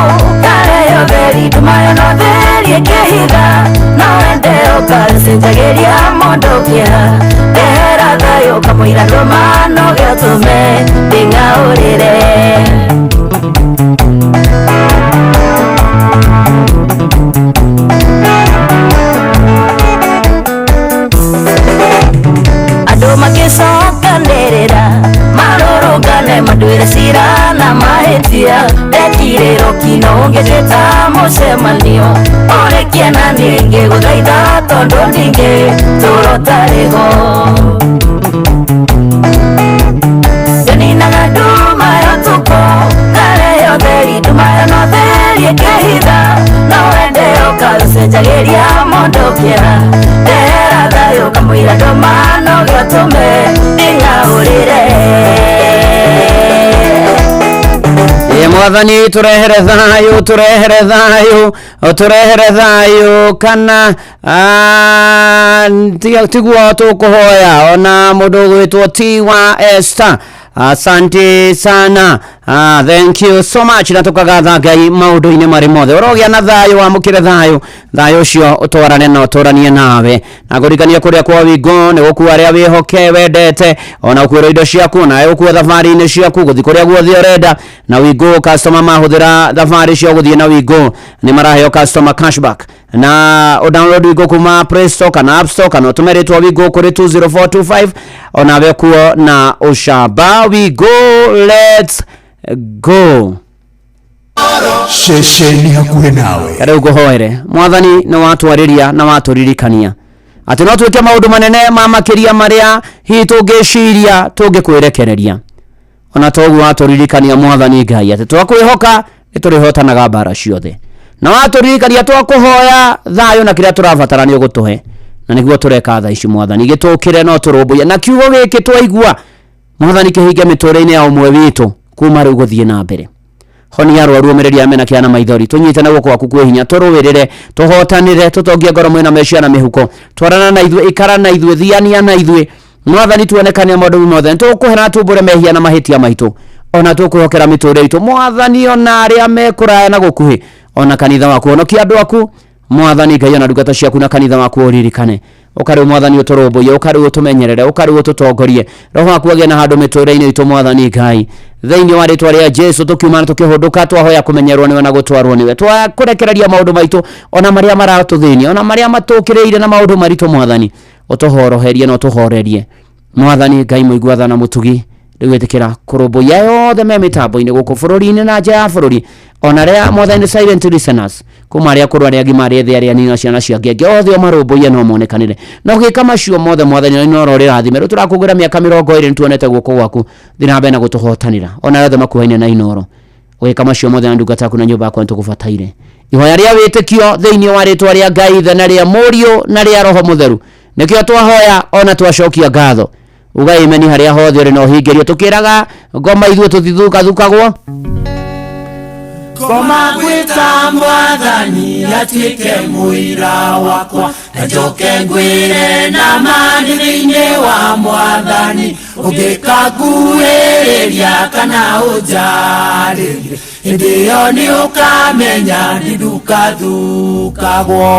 kareo theri nduma yo no theri ĩkĩhitha no wende ũkacenjagĩria mũndũ kĩeha ndehera thayũ kamũira ndũma no gĩotũme ndĩng'aũrĩre. Andũ magĩcokanĩrĩra marũrũngane manduĩre cira na mahĩtia ndekirĩrwo kino ũngĩnjĩta mũcemanio ũrĩkie na niĩ ngĩgũthaitha tondũ ndingĩtũra ũtarĩ ho. Ngeninaga nduma ya ũtukũ ngarehe ũtheri nduma yo no theri ĩkĩhitha no wende ũkacenjagĩria mũndũ kĩeha ndehera thayũ kamũira ndũma no gĩotũme ndĩng'aũrĩre. Ĩ mwathani tũrehere thayũ tũrehere thayũ tũrehere thayũ kana tiguo tũkũhoya ona mũndũ ũgwĩtwo T wa Esther. Asante sana. Thank you so much na tukagatha Ngai maũndũ-inĩ marĩ mothe ũrogĩa na thayũ wamũkĩre thayũ thayũ ũcio ũtwarane na ũtũranie nawe na ngũririkanie kũrĩa kwa Wingo nĩ gũkua arĩa wĩhoke wendete ona ũkuĩrwo indo ciaku nawe ũkue thabarĩ-inĩ ciaku gũthiĩ kũrĩa guothe ũrenda na Wingo customer mahũthĩra thabarĩ cia gũthiĩ na Wingo nĩ maraheo customer cashback na ũdownload Wingo kuma Play Store kana App Store kana ũtũme rĩtwa Wingo kũrĩ 20425 onawe kuo na ũcamba. Wingo, let's go. Ceceni hakuhĩ nawe. Rĩu ngũhoere mwathani nĩ watwarĩria na watũririkania atĩ no twĩke maũndũ manene ma makĩria marĩa hihi tũngĩciria tũngĩkwĩrekereria ona toguo watũririkania mwathani Ngai atĩ twakwĩhoka nĩ tũrĩhotanaga mbara ciothe na watũririkania twakũhoya thayũ na kĩrĩa tũrabatara nĩ ũgũtũhe na nĩguo tũreka thaa ici mwathani gĩtũkĩre no tũrũmbũiye na kiugo gĩkĩ twaigua mwathani kĩhinge mĩtũrĩre-inĩ ya ũmwe witũ kuma rĩu gũthiĩ na mbere honia arwaru ũmĩrĩria mena kĩa na maithori tũnyite na guoko gwaku kwĩ hinya tũrũĩrĩre tũhotanĩre tũtongie ngoro mwĩna meciria na mĩhuko twarana na ithuĩ ikara na ithuĩ thiania na ithuĩ mwathani tuonekane maũndũ mothe nĩtũgũkũhe tumbũre mehia na mahĩtia maitũ ona tũkwĩhokera mĩtũrĩre itũ mwathani ona arĩa me kũraya na gũkuhĩ ona kanitha waku honokia andũ aku mwathani Ngai ona ndungata ciaku na kanitha waku ũririkane ũkarĩu mwathani ũtũrũmbũiye ũkarĩu ũtũmenyerere ũkarĩu ũtũtongorie roho waku agĩe na handũ mĩtũrĩre-inĩ itũ mwathani Ngai thĩinĩ wa rĩtwa rĩa Jesu tũkiuma na tũkĩhũndũka twahoya kũmenyerwo nĩwe na gũtwarwo nĩwe twakũrekereria maũndũ maitũ ona marĩa maratũthĩnia ona marĩa matũkĩrĩire na maũndũ maritũ mwathani ũtũhoroherie na ũtũhorerie mwathani Ngai mũigua tha na mũtugi rĩu ĩtĩkĩra kũrũmbũiya yothe me mĩtambo-inĩ gũkũ bũrũri-inĩ na nja ya bũrũri ona arĩa mwathani silent listeners kuma arĩa akũrũ arĩa agima arĩa ethĩ arĩa anini na ciana cia ngenge othe ũmarũmbũiye no monekanĩre na ũgĩka macio mothe mwathani na ino rĩrathime rĩu tũrakũngũĩra mĩaka 20 nĩtuonete guoko gwaku thiĩ na mbere na gũtũhotanĩra ona arĩa othe makuhaine na Inooro ũgĩka macio mothe na ndungata yaku na nyũmba yakwa nĩtũgũbataire ihoya rĩa wĩtĩkio thĩinĩ wa rĩtwa rĩa Ngai Ithe na rĩa Mũriũ na rĩa Roho Mũtheru nĩkĩo twahoya ona twacokia ngatho uga imeni harĩa hothe ũrĩ na ũhingĩrio tũkĩraga ngoma ithuĩ tũtithũkathũkagwo Ngoma gwĩta mwathani atuĩke mũira wakwa na njoke ngwĩre na ma ndĩ thĩinĩ wa mwathani ũngĩkanguhĩrĩria kana ũnjarĩrie hĩndĩ ĩyo nĩ ũkamenya ndithukathukagwo.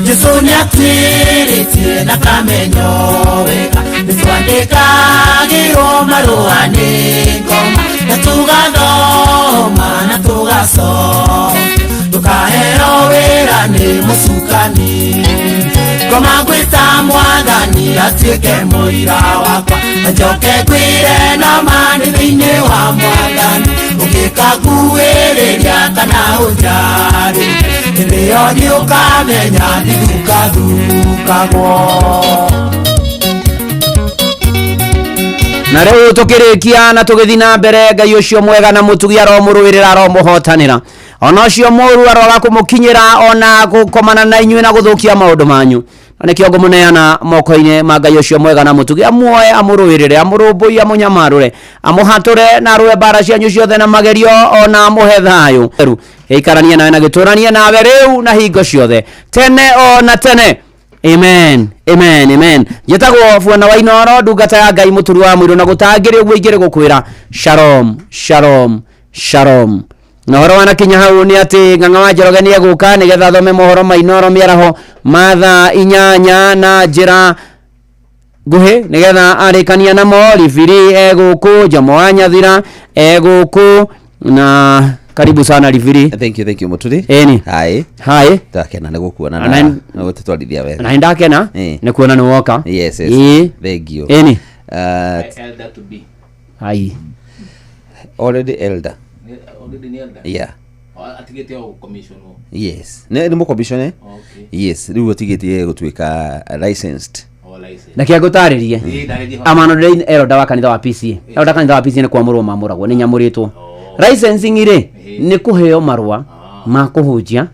Jesu nĩatwĩrĩtie na kamenyo wega nĩtwandĩkagĩrwo marũa nĩ ngoma na tũgathoma na tũgacokia Ndũkaheo wĩra nĩ mũcukani. Ngoma ngwĩta mwathani atuĩke mũira wakwa, na njoke ngwĩre na ma nĩ thĩinĩ wa mwathani. Ũngĩkanguhĩrĩria kana ũnjarĩ, hĩndĩ ĩyo nĩũkamenya ndithukathukagwo. Na rĩu tũkĩrĩkia na tũgĩthiĩ na mbere, Ngai ũcio mwega na mũtugi aromũrũĩrĩra, aromũhotanĩra, ona ũcio mũru aroga kũmũkinyĩra ona gũkomana na inyuĩ na gũthũkia maũndũ manyu. Na nĩkĩo ngũmũneana moko-inĩ ma Ngai ũcio mwega na mũtugi, amuoe, amũrũĩrĩre, amũrũmbũiye, amũnyamarũre, amũhatũre na arũe mbara cianyu ciothe na magerio, ona amũhe thayũ. Gĩikaranie nawe na gĩtũranie nawe rĩu na hingo ciothe, tene o na tene. Amen, amen, amen. Njĩtagwo Buona wa Inoro, ndungata ya Ngai mũturi wa mũirũ, na gũtangĩrĩ ũguo ingĩrĩ gũkwĩra shalom, shalom, shalom. Na ũhoro wanakinya hau nĩ atĩ Ng'ang'a wa Njoroge nĩ egũka nĩgetha athome mohoro ma Inoro mĩaraho ma thaa 8 na njĩra nguhĩ, nĩgetha arĩkania namo. Ribiri egũkũ, Jomo wa Nyathira egũkũ, na karibu sana Ribiri. Thank you, thank you, Muturi. Ĩni. Hi. Hi. Ndakena nĩ gũkuona Na na nĩ- na gũtũtwarithia wega. Na nĩndakena Eh. nĩ kuona nĩ woka. Yes. Ĩĩ. Thank you. Ĩni. Elder to be. Ai. Already elder. Already ni elder. Yeah. Atigĩte o commission o. Yes. Nĩ mũcommission, eh? Okay. Yes, rĩu ũtigĩtie gũtuĩka licensed. O license. Na kĩa ngũtarĩrie, Ĩĩ, ndarĩrie. amano ndĩ elder wa kanitha wa PCA. Elder kanitha wa PCA nĩ kwamũrwo mamũragwo, nĩ nyamũrĩtwo. Licensing rĩ, nĩ kũheo marũa ma kũhunjia.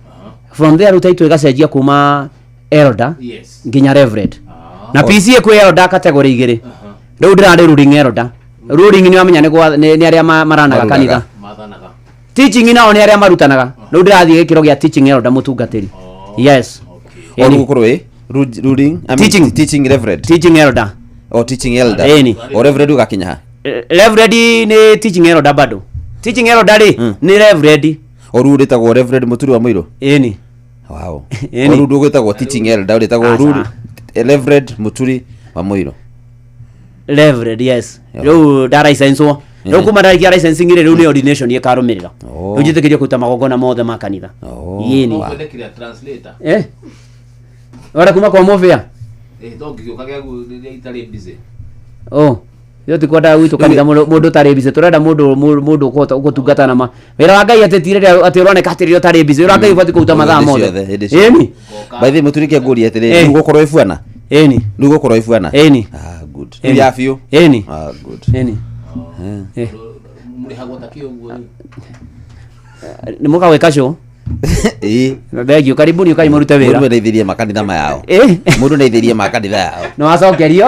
From there rĩu title ĩgacenjia kuma elder Yes. nginya reverend. Na PCA kwĩ elder category igĩrĩ. Rĩu ndĩrarĩ ruling elder. Ruling nĩ wamenya nĩ nĩ arĩa maranaga Maruraga. kanitha. Mathanaga. Teaching nao nĩ arĩa marutanaga. Rĩu ndĩrathiĩ gĩkĩro gĩa teaching elder, mũtungatĩri. Yes. O rĩu gũkorwo ĩ ruling, I mean, Teaching. Teaching reverend. Teaching elder. O teaching elder. Ĩni. O reverend ũgakinya ha? Reverend nĩ teaching elder bado. Teaching elder rĩ nĩ reverend. O rĩu ũrĩtagwo reverend Mũturi wa Mũirũ. Ĩni. Wow. Ĩni. O rĩu ndũgwĩtagwo teaching elder, ũrĩtagwo Aca. Reverend Mũturi wa Mũirũ. Reverend, yes. Rĩu ndaraicencwo. Rĩu kuma ndarĩkia licensing rĩ, rĩu nĩ ordination ĩkarũmĩrĩra. Oh. Rĩu njĩtĩkĩrio kũruta magongona mothe ma kanitha. Ĩni. No kwendekire translator. Eh. Ora kuma kwa mũbĩa. Eh, to ngĩgĩũka gĩaku rĩrĩa itarĩ busy. Oh. Yo ti kwenda gwitũ kanitha mũndũ ũtarĩ busy, tũrenda mũndũ ũkũhota gũtungata na ma wĩra wa Ngai, atĩ ti rĩrĩa atĩ ũroneka atĩ rĩrĩa ũtarĩ busy, wĩra wa Ngai ũbatiĩ kũruta mathaa Hĩndĩ mothe. ciothe, hĩndĩ ciothe. Ĩni. By the way, Mũturi, kĩa ngũria atĩrĩrĩ, Eh. rĩu gũkorwo ĩ buana? Ĩni. Rĩu gũkorwo ĩ buana? Ĩni. Ah, good. Ĩni. Rĩu ya biũ? Ĩni. Ah, good. Ĩni. Eh. Mũrĩhagwo ta kĩ ũguo rĩu? Nĩ mũkagwĩka show. Ĩĩ. Thengio, karibuni ũkai mũrute wĩra. Mũndũ ndeithĩrie makanitha mayao. Ĩ. Mũndũ ndeithĩrie makanitha yao. Nĩ wacokerio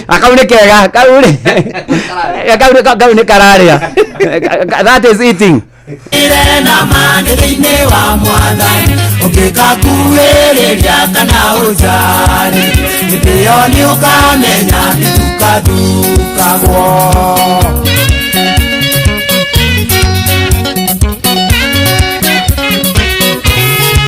akau nĩ kega, kau rĩ, kau nĩ kararĩa, that is eating. Ire na ma nĩ thĩinĩ wa mwathani. Ũngĩkakuhĩrĩria kana ũnjarĩ, hĩndĩ ĩyo nĩũkamenya ndithukathukagwo.